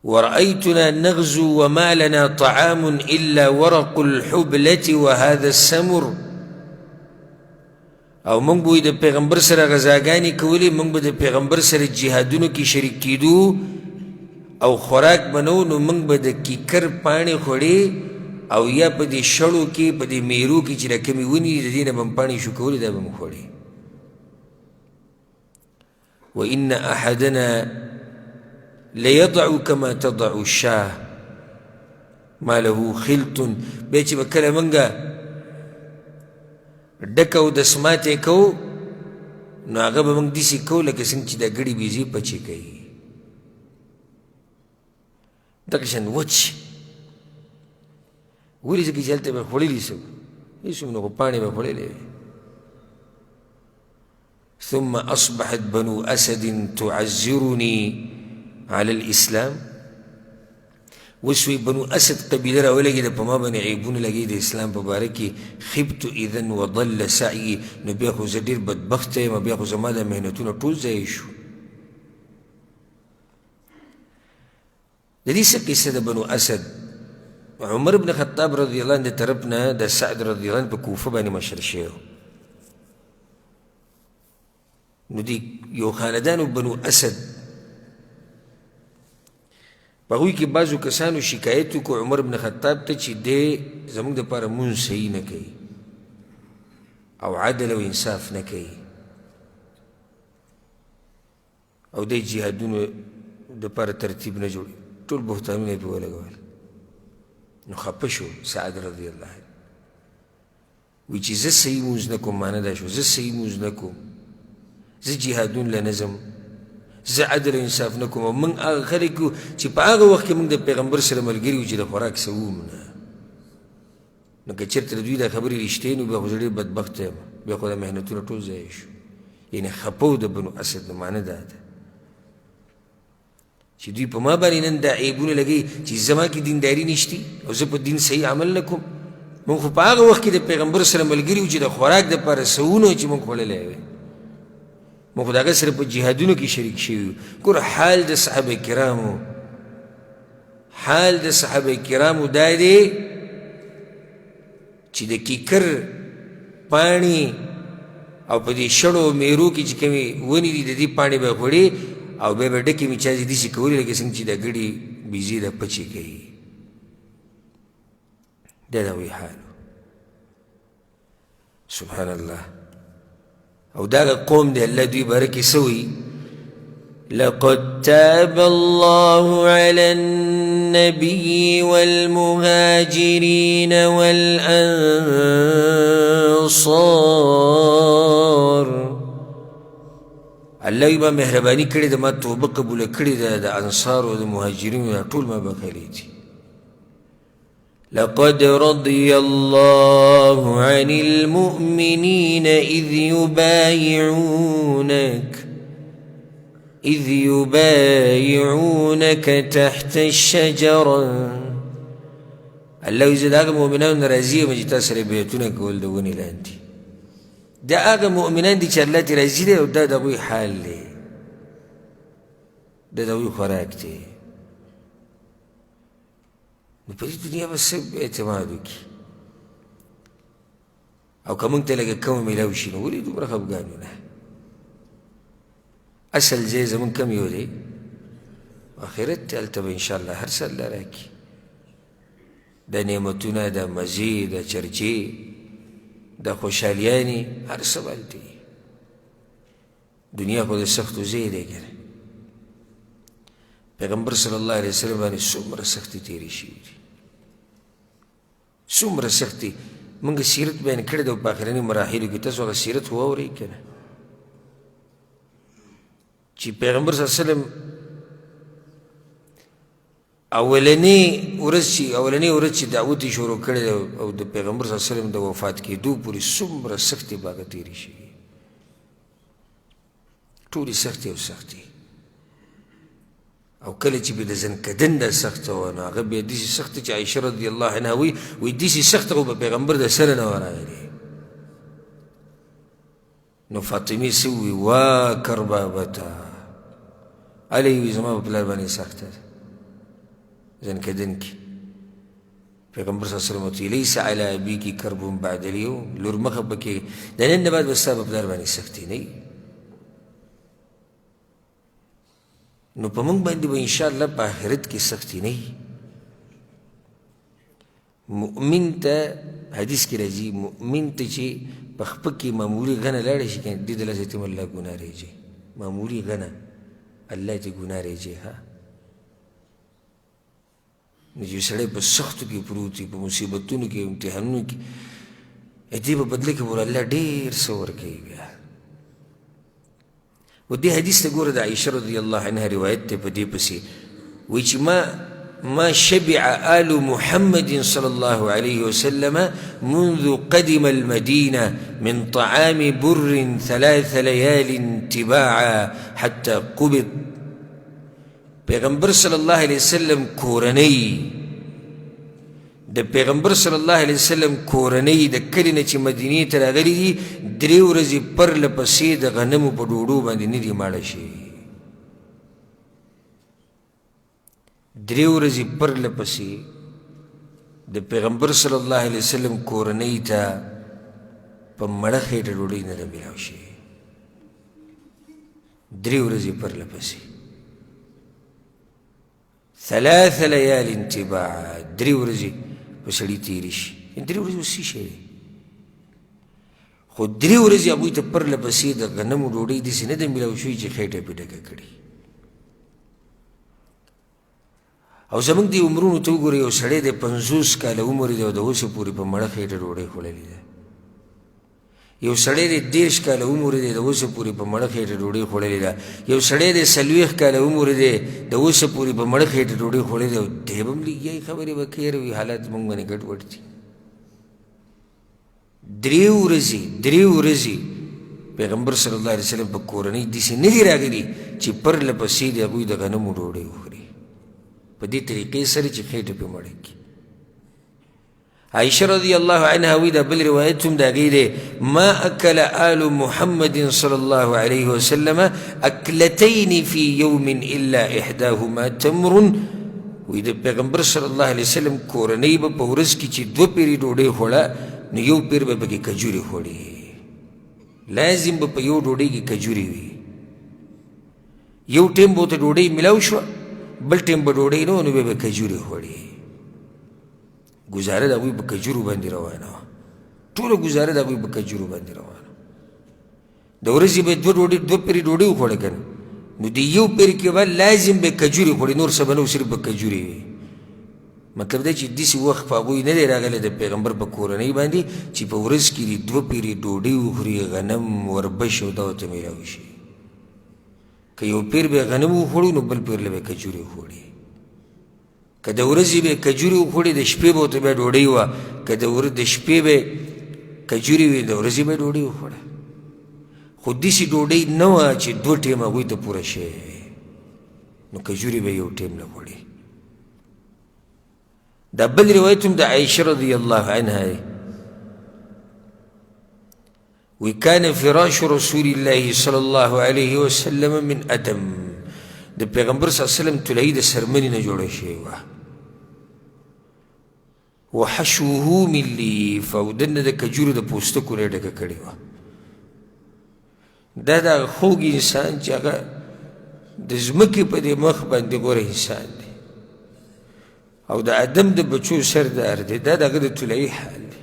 ورأيتنا نغزو وما لنا طعام إلا ورق الحبلة وهذا السمر. او موږ به د پیغمبر سره غذاګانې کولې، موږ به د پیغمبر سره جهادونو کې شریک کېدو او خوراک به نه و، نو موږ به د کیکر پاڼې خوړې او یا په دې شړو کې په دې میرو کې چې دا کومې ونې دي د دې نه به مو پاڼې شوکولې، دا به مو خوړې. وإن أحدنا لیضع کما تضع الشاه ما له خلط. بیا چې به کله موږ ډکه او دسمات یې کوو، نو هغه به موږ داسې کوو لکه څنګه چې دا ګړي بیزې پچې کوي، دغه شان وچ. ولې؟ ځکه چې هلته به یې خوړلي څه هېڅ هم نه، خو پاڼې به یې خوړلې وې. ثم أصبحت بنو أسد تعزرني على الإسلام. اوس وایي بنو اسد قبیله راولګېده، په ما باندې عیبونه لګوي د اسلام په باره کې. خبت اذا وضل سعي، نو بیا خو زه ډېر بدبخته یم، بیا خو زما دا محنتونه ټول ضایع شو. د دې څه قصه د بنو اسد؟ عمر بن خطاب رضی الله عنه د طرف نه د سعد رضی الله عنه په کوفه باندې مشر شوی. نو دی یو خاندان بنو اسد، په هغوی کې بعضو کسانو شکایت وکړو عمر بن خطاب ته چې دی زموږ دپاره مونځ صحیح نه کوي او عدل او انصاف نه کوي او دی جهادونو دپاره ترتیب نه جوړ، ټول بهتانونه یې پرې ولګول. نو خفه شو سعد رضی الله عنه، وی چې زه صحیح مونځ نه کوم، معنی دا شو زه صحیح مونځ نه کوم، زه جهادون له نه ځم، زه عدل او انصاف نه کوم. موږ هغه خلک یو چې په هغه وخت کې موږ د پیغمبر سره ملګري وو چې د خوراک څه وو نه. نو که چېرته د دوی دا خبرې رښتیا نو بیا خو زه ډېر بدبخته یم، بیا خو دا محنتونه ټول ضایع شو. یعنې خفه و د بنو اسد، نو معنی دا ده چې دوی په ما باندې نن دا عیبونه لګوي چې زما کې دینداري نشتي او زه په دین صحیح عمل نه کوم. موږ خو په هغه وخت کې د پیغمبر سره ملګري وو چې د خوراک دپاره څه وو چې موږ خوړلی وی، موږ خو د هغه سره په جهادونو کې شریک شوي وو. ګوره حال د صحابه کرامو، حال د صحابه کرامو دا دی چې د کیکر پاڼې او په دې شړو میرو کې چې کومې ونې دي د دې پاڼې به یې خوړې او بیا به ډکې مچازې داسې کولې لکه څنګه چې د ګړي بیزې د پچې کوي. دا د هغوی حال. سبحان الله. او دا قوم دی الله دوی باره کې څه وایي؟ لقد تاب الله على النبي والمهاجرين والأنصار. الله یې ما مهرباني کړې ده، ما توبه قبوله کړې ده، د انصارو د مهاجرینو دا ټول ما بخښلي دي. لقد رضي الله عن المؤمنين إذ يبايعونك تحت الشجرة. الله زه د هغه مؤمنانو نه راضي یم چې تا سره بیعتونه کول د ونې لاندې. دا هغه مؤمنان دي چې الله ترې راضي دی او دا د هغوی حال دی، دا د هغوی خوراک دی. نو په دې دنیا به څه اعتماد وکړي؟ او که موږ ته لږه کمه میلاو شي نو ولې دومره خفګان یو؟ نه، اصل ځای زموږ کم یو دی، آخرت دی. هلته به انشاءالله هر څه الله راکړي، دا نعمتونه، دا مزې، دا چرچې، دا خوشحالیانې، هر څه به هلته وي. دنیا خو د سختو ځای دی که نه. پیغمبر صلی الله علیه وسلم باندې څومره سختې تېرې شوي دي، څومره سختې. موږ سیرت بیان کړی دی په آخرني مراحلو کې، تاسو هغه سیرت خو واورئ که نه، چې پیغمبر صلی الله علیه وسلم اولنې ورځ چې اولنې ورځ چې دعوت یې شروع کړی دی او د پیغمبر صلی الله علیه وسلم د وفات کېدو پورې څومره سختې به هغه تېرې شوي، ټولې سختې او سختې. او کله چې به د ځنکدن دا سخته وه نو هغه بیا داسې سخته چې عایشه رضی الله عنها وایي، وایي داسې سخته خو به پیغمبر د سره نه وه راغلې. نو فاطمې څه ووایي؟ وا کربابته، هله یې وایي زما په پلار باندې سخته ده ځنکدن کې. پیغمبر صلی الله علیه وسلم ورته لیس علی ابیک کرب بعد اليوم، لور مه خفه کېږه، د نن نه بعد به ستا په پلار باندې سختي نه وي. نو په موږ باندې به انشاءالله په آخرت کې سختي نه وي. مؤمن ته حدیث کې راځي، مؤمن ته چې په خپه کې معمولي غنه لاړه شي که نه، دې د لاسه ته هم الله ګناه رېږي، معمولي غنه الله ته ګناه رېږي. ها نو چې سړی په سختو کې پروت وي، په مصیبتونو کې، امتحانونو کې، دې په بدله کې ور الله ډېر څه ورکوي. بیا و دې حدیث ته ګوره، د عایشه رضی الله عنها روایت دی، په دې پسې وایي چې ما شبع آل محمد صلى الله عليه وسلم منذ قدم المدينة من طعام بر 3 ليال تباعا حتى قبض. پیغمبر صلی الله علیه وسلم کورنۍ، د پیغمبر صلی الله علیه وسلم کورنۍ د کلي نه چې مدینې ته راغلي دي، 3 ورځې پرله پسې د غنمو په ډوډو باندې نه دي ماړه شوي. 3 ورځې پرله پسې د پیغمبر صلی الله علیه وسلم کورنۍ ته په مړه خېټه ډوډۍ نه ده میلاو شوې. 3 ورځې پرله پسې، 3 ليال تباعا، 3 ورځې په سړي تېرې شي. 3 ورځې اوس څه شی دی؟ خو 3 ورځې هغوی ته پرله پسې د غنمو ډوډۍ داسې نه ده میلاو شوې چې خېټه پرې ډکه کړي. او زموږ دې عمرونو ته وګورئ، یو سړی دی 50 کاله عمر دی او د اوسه پورې په مړه خېټه ډوډۍ خوړلې ده. یو سړی دی 30 کاله عمر دی، د اوسه پورې په مړه خېټه ډوډۍ خوړلې ده. یو سړی دی 40 کاله عمر دی، د اوسه پورې په مړه خېټه ډوډۍ خوړلې ده. او دی به هم لګیا وي، خبرې به کوي، وي حالات موږ باندې ګډوډ دي. 3 ورځې، 3 ورځې پیغمبر صلی الله علیه وسلم په کورنۍ داسې نه دي راغلي چې پرله پسې د هغوی د غنمو ډوډۍ وخوري، په دې طریقې سره چې خېټه پرې مړه کړي. عائشة رضی الله عنها وی دا بل روایت هم د هغې دی، ما اکل آل محمد صلی الله علیه وسلم اکلتین فی یوم الا احداهما تمر. وی د پیغمبر صلی الله علیه وسلم کورنۍ به په ورځ کې چې 2 پیرې ډوډۍ خوړه، نو یو پیر به پکې کجورې خوړې، لازم به په یو ډوډۍ کې کجورې وي. یو ټیم به ورته ډوډۍ میلاو شوه، بل ټیم به ډوډۍ نه وه، نو بیا به کجورې خوړې. ګزاره د هغوی په کجورو باندې روانه وه، ټوله ګزاره د هغوی په کجورو باندې روانه وه. د ورځې به 2 ډوډۍ، 2 پیرې ډوډۍ وخوړه که نه، نو د یو پیر کې به لازم به کجورې خوړې، نور څه به نه وو، صرف به کجورې وي. مطلب دا چې داسې وخت په هغوی نه دی راغلی د پیغمبر په کورنۍ باندې چې په ورځ کې دې 2 پیرې ډوډۍ وخوري، غنم وربش او دا ورته میلاو شي. که یو پیر به غنم وخوړو، نو بل پیر له به کجورې وخوړي. که د ورځې به کجورې وخوړې، د شپې به ورته بیا ډوډۍ وه. که د شپې به کجورې وې، د ورځې به ډوډۍ وخوړه. خو داسې ډوډۍ نه وه چې 2 ټیمه هغوی ته پوره شوې وي، نو کجورې به یو ټیم له خوړې. دا بل روایت هم د عایشه رضی الله عنها دی، وی کان فراش رسول الله صلی الله علیه وسلم من ادم. د پیغمبر صلی الله علیه وسلم طلایي د سرمنې نه جوړه شوې وه، وحشوه من لیف، او دننه د کجورو د پوستکو نه یې ډکه کړې وه. دا د هغه خوږ انسان چې هغه د ځمکې په دې مخ باندې غوره انسان دی او د ادم د بچو سردار دی، دا د هغه د طلایي حال دی.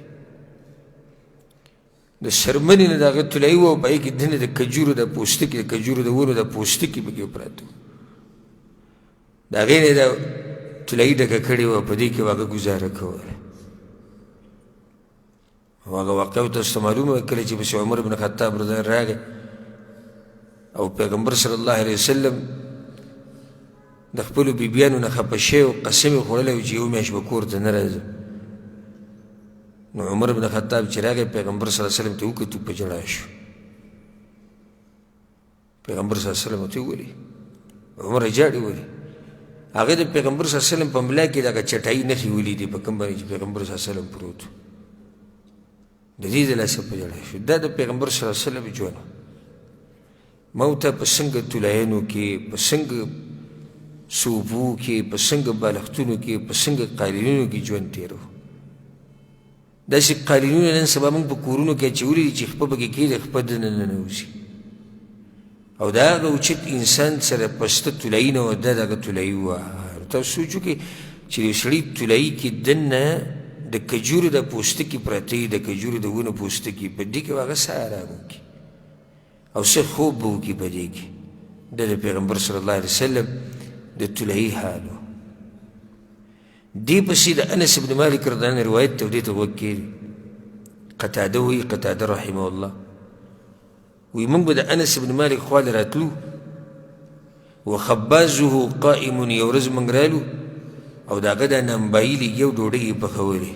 د سرمنې نه د هغه طلایي وه او په هغې کې دننه د کجورو د پوستکي، د کجورو د ونو د پوستکي پکې پراته وو. د هغې نه یې دا طلایي ډکه کړې وه، په دې کې به هغه ګزاره کوله. او هغه واقعه تاسو ته معلومه وه، کله چې پسې عمر بن خطاب رضی الله راغی او پیغمبر صلی الله علیه وسلم د خپلو بیبیانو نه خفه شوی او قسم یې خوړلی و چې یو میاشت به کور ته نه راځم. نو عمر بن خطاب چې راغی پیغمبر صلی الله علیه وسلم ته وکتو، په ژړا شو. پیغمبر صلی الله علیه وسلم ته وویلې، عمر ژاړي ولې؟ هغه د پیغمبر صلی الله علیه وسلم په ملا کې دغه چټایي نښې ولیدې په کوم باندې چې پیغمبر صلی الله علیه وسلم پروت و، د دې د لاسه په ژړا شو. دا د پیغمبر صلی الله علیه وسلم ژوند و. ما ورته په څنګه طلایانو کې، په څنګه صوفو کې، په څنګه بالښتونو کې، په څنګه قالینونو کې ژوند تېرو. داسې قالینونه نن سبا موږ په کورونو کې اچولي دي چې خپه پکې کښېږدي، خپه دننه ننوځي. او د هغه اوچت انسان سره پسته طلایي نه وه، دا د هغه طلایي وه. تاسو سوچ وکړئ چې د یو سړي طلایي کې دننه د کجورو د پوستکي پراته وي، د کجورو د ونو پوستکي، په دې کې به هغه څه ارام وکړي او څه خوب به وکړي په دې کې. دا د پیغمبر صلی الله علیه وسلم د طلایي حال و. دې پسې د انس بن مالک رضی الله عنه روایت ته، دې ته غوږ کېږي. قتاده وایي، قتاده رحمه الله وایي موږ به د انس بن مالک خوا له راتلو، وخبازه قائم، یو ورځ موږ رالو او د هغه دا نامبایي لګي او ډوډۍ یې پخولې.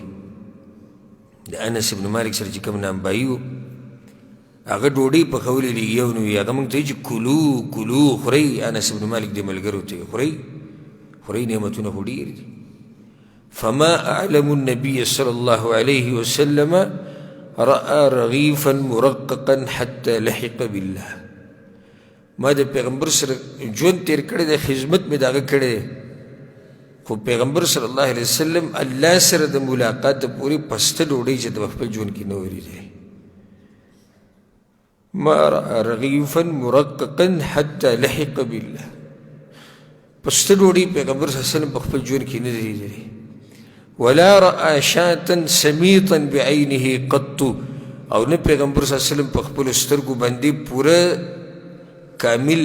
د انس بن مالک سره چې کوم نامبایي و هغه ډوډۍ پخولې لګي او نو هغه موږ ته وایي چې کلو کلو خورئ. انس بن مالک دې ملګرو ته وایي خورئ خورئ، نعمتونه خو ډېر دي. فما أعلم النبي صلى الله عليه وسلم رأى رغيفا مرققا حتى لحق بالله. ما د پیغمبر سره ژوند تیر کړی دی، خدمت مې د هغه کړی دی، خو پیغمبر صلی الله علیه وسلم الله سره د ملاقات پورې پسته ډوډۍ چې د خپل ژوند کې نه وه لیدلې. ما رأى رغيفا مرققا حتى لحق بالله. پسته ډوډۍ پیغمبر صلی الله علیه وسلم په خپل ژوند کې نه دی لیدلې. ولا رأى شاة سميطا بعينه قط، او نه پیغمبر صلی الله علیه وسلم په خپلو سترګو باندې پوره کامل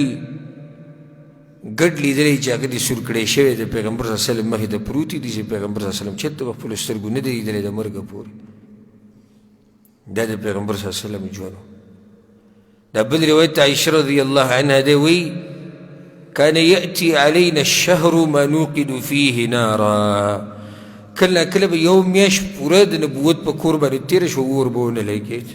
ګډ لیدلی چې هغه دې سور کړی شوی د پیغمبر صلی الله علیه وسلم مخې ته پروت دي چې پیغمبر صلی الله علیه وسلم چېرته په خپلو سترګو نه دی لیدلی د مرګه پورې. دا د پیغمبر صلی الله علیه وسلم ژوند. دا بل روایت عائشة رضی الله عنها دی وایي كان يأتي علينا الشهر ما نوقد فيه نارا. کله کله به یو میاشت پوره د نبوت په کور باندې تېره شوه، اور به ونه لګېد.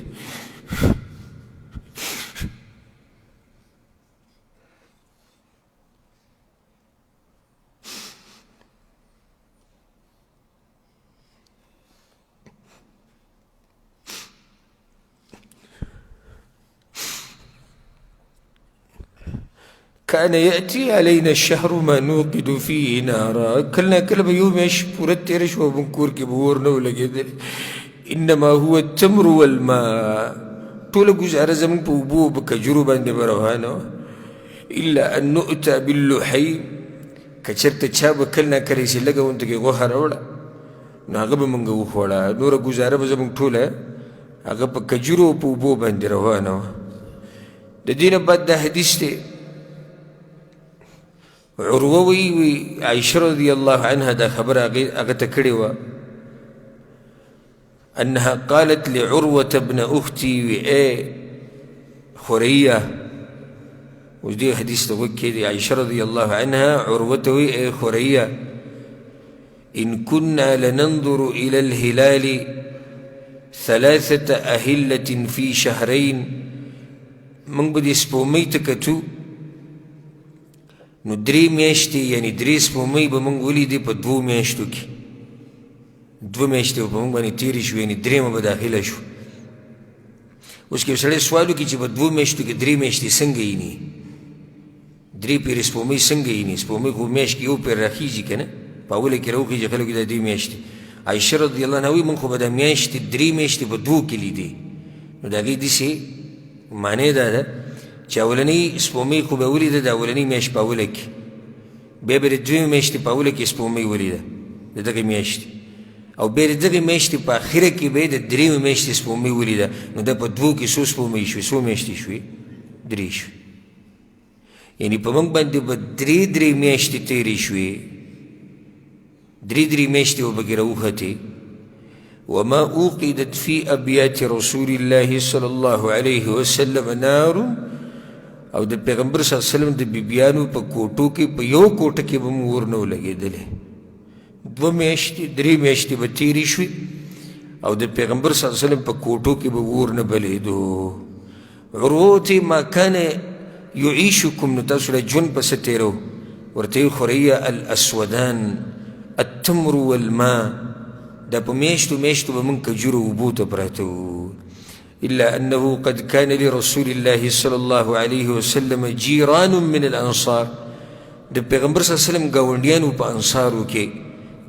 كان يأتي علينا الشهر ما نوقد فيه نارا. کله کله به یو میاشت پوره تېره شوه، موږ کور کې به اور نه و لګېدلی. انما هو التمر والماء، ټوله ګزاره زموږ په اوبو او په کجورو باندې به روانه وه. الا ان نؤتى باللحیم، که چېرته چا به کله ناکله چې لږه غونته کې غوښه راوړه نو هغه به موږ وخوړه، نوره ګزاره به زموږ ټوله هغه په کجورو او په اوبو باندې روانه وه. د دې نه بعد دا حدیث دی، عروه وایي وي عایشه رضی الله عنها دا خبره هغه ته کړې وه، انها قالت لعروة ابن اختي وي ای خوریه. اوس دې حدیث ته غوږ کښېږدئ. عایشه رضی الله عنها عروه ته وایي ای خوریه، إن كنا لننظر إلى الهلال ثلاثة أهلة في شهرين. موږ به دې سپوږمۍ ته کتو نو درې میاشتې، یعنې درې سپوږمۍ به موږ ولیدې په دوو میاشتو کې، دوه میاشتې به په موږ باندې تېرې شوې، یعنې درېیمه به داخله شو. اوس که یو سړی سوال وکړي چې په دوو میاشتو کې درې میاشتې څنګه ویني، درې پیرې سپوږمۍ څنګه ویني، سپوږمۍ خو میاشت کې یو پیر راخیږي که نه، په اوله کې راوخیږي، خلکو دا درې میاشتې. عایشه رضی الله عنها وایي موږ خو به دا میاشتې درې میاشتې په دوو کې لیدې. نو د هغې داسې معنی دا ده چې اولنۍ سپوږمۍ خو به ولیده د اولنۍ میاشت په اوله کې، بیا به د دویمې میاشتې په اوله کې سپوږمۍ ولیده د دغې میاشتې، او بیا د دغې میاشتې په اخره کې به یې د درېیمې میاشتې سپوږمۍ ولیده. نو دا په دوو کې څو سپوږمۍ شوې، څو میاشتې شوې؟ درې شوې. یعنی په موږ باندې به درې درې میاشتې تېرې شوې، درې درې میاشتې به پکې راوختې. وما اوقدت في ابيات رسول الله صلى الله عليه وسلم نار، او د پیغمبر صلی الله علیه وسلم د بیبیانو په کوټو کې په یو کوټه کې به مو اور نه و لګېدلی. دوه میاشتې درې میاشتې به تېرې شوې او د پیغمبر صلی الله علیه وسلم په کوټو کې به اور نه بلېدو. عروه ته ما کان یعیشکم، نو تاسو له ژوند په څه تېرو؟ ورته یې خوریه الاسودان التمر والماء، دا په میاشتو میاشتو به موږ کجورو اوبو ته پراته وو. إلا أنه قد كان لرسول الله صلى الله عليه وسلم جيران من الأنصار، د پیغمبر صلی الله علیه وسلم ګاونډیانو په انصارو کې،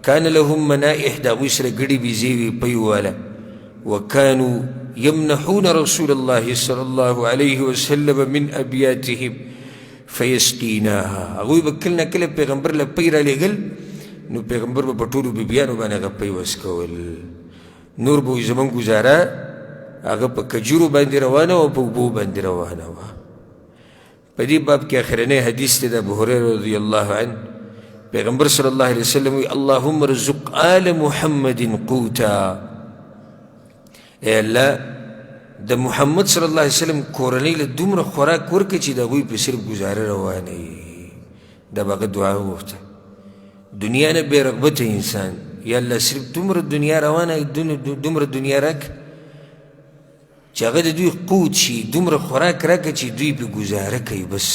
کان لهم منائح، د هغوی سره ګډې بیزې وې پیو واله، وکانو يمنحون رسول الله صلى الله عليه وسلم من أبياتهم فيسقيناها. هغوی به کله نه کله پیغمبر له پی رالیږل، نو پیغمبر به په ټولو بیبیانو باندې هغه پی وسکول. نور به زمونږ ګزاره هغه په کجورو باندې روانه وه، په اوبو باندې روانه وه. په دې باب کې اخرنی حدیث دی د ابو هریره رضی الله عنه. پیغمبر صلی الله علیه وسلم وی اللهم ارزق آل محمد قوتا، ای الله د محمد صلی الله علیه وسلم کورنۍ له دومره خوراک ورکړه چې د هغوی په صرف ګزاره روانه وي. دا به هغه دعا وغوښته. دنیا نه بې رغبته انسان، یا الله صرف دومره دنیا روانه، دومره دنیا راکړه چې هغه د دوی قوت شي، دومره خوراک راکړه چې دوی پې ګزاره کوي. بس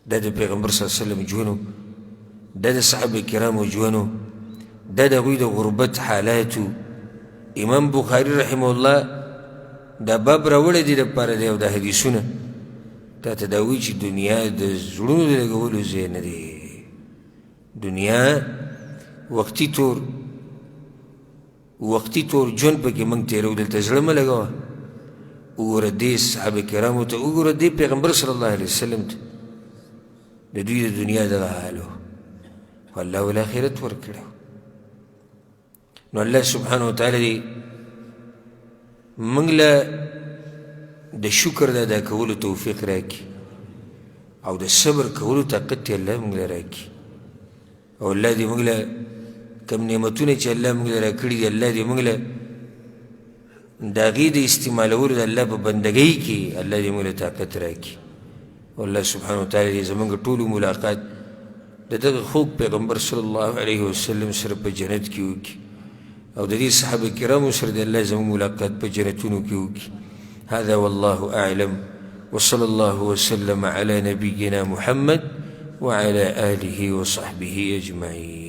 دا د پیغمبر صلی الله علیه وسلم ژوند و، دا د صحابه کرامو ژوند و، دا د هغوی د غربت حالات و. امام بخاري رحمه الله دا باب راوړی دی دپاره دی، او دا حدیثونه تا ته دا وایي چې دنیا د زړونو د لګولو ځای نه دی. دنیا وقتي طور، وقتي طور ژوند پکې موږ تېروو، دلته زړه مه لګوه. وګوره دې صحابه کرامو ته، وګوره دې پیغمبر صلی الله علیه وسلم ته، د دوی د دنیا دغه حال و، خو الله ول آخرت ورکړی. نو الله سبحانه وتعالی دې موږ له د شکر د ادا کولو توفیق راکړي او د صبر کولو طاقت دې الله موږ له راکړي. او الله دې موږ له کوم نعمتونه چې الله موږ له راکړي دي، الله دې موږ له د هغې د استعمالولو د الله په بندګۍ کې الله دې موږ له طاقت راکړي. او الله سبحانه وتعالی دې زموږ ټولو ملاقات د دغه خوږ پیغمبر صلی الله علیه وسلم سره په جنت کې وکړي، او د دې صحابه کرامو سره د الله زموږ ملاقات په جنتونو کې وکړي. هذا والله أعلم، وصلى الله وسلم على نبينا محمد وعلى آله وصحبه أجمعين.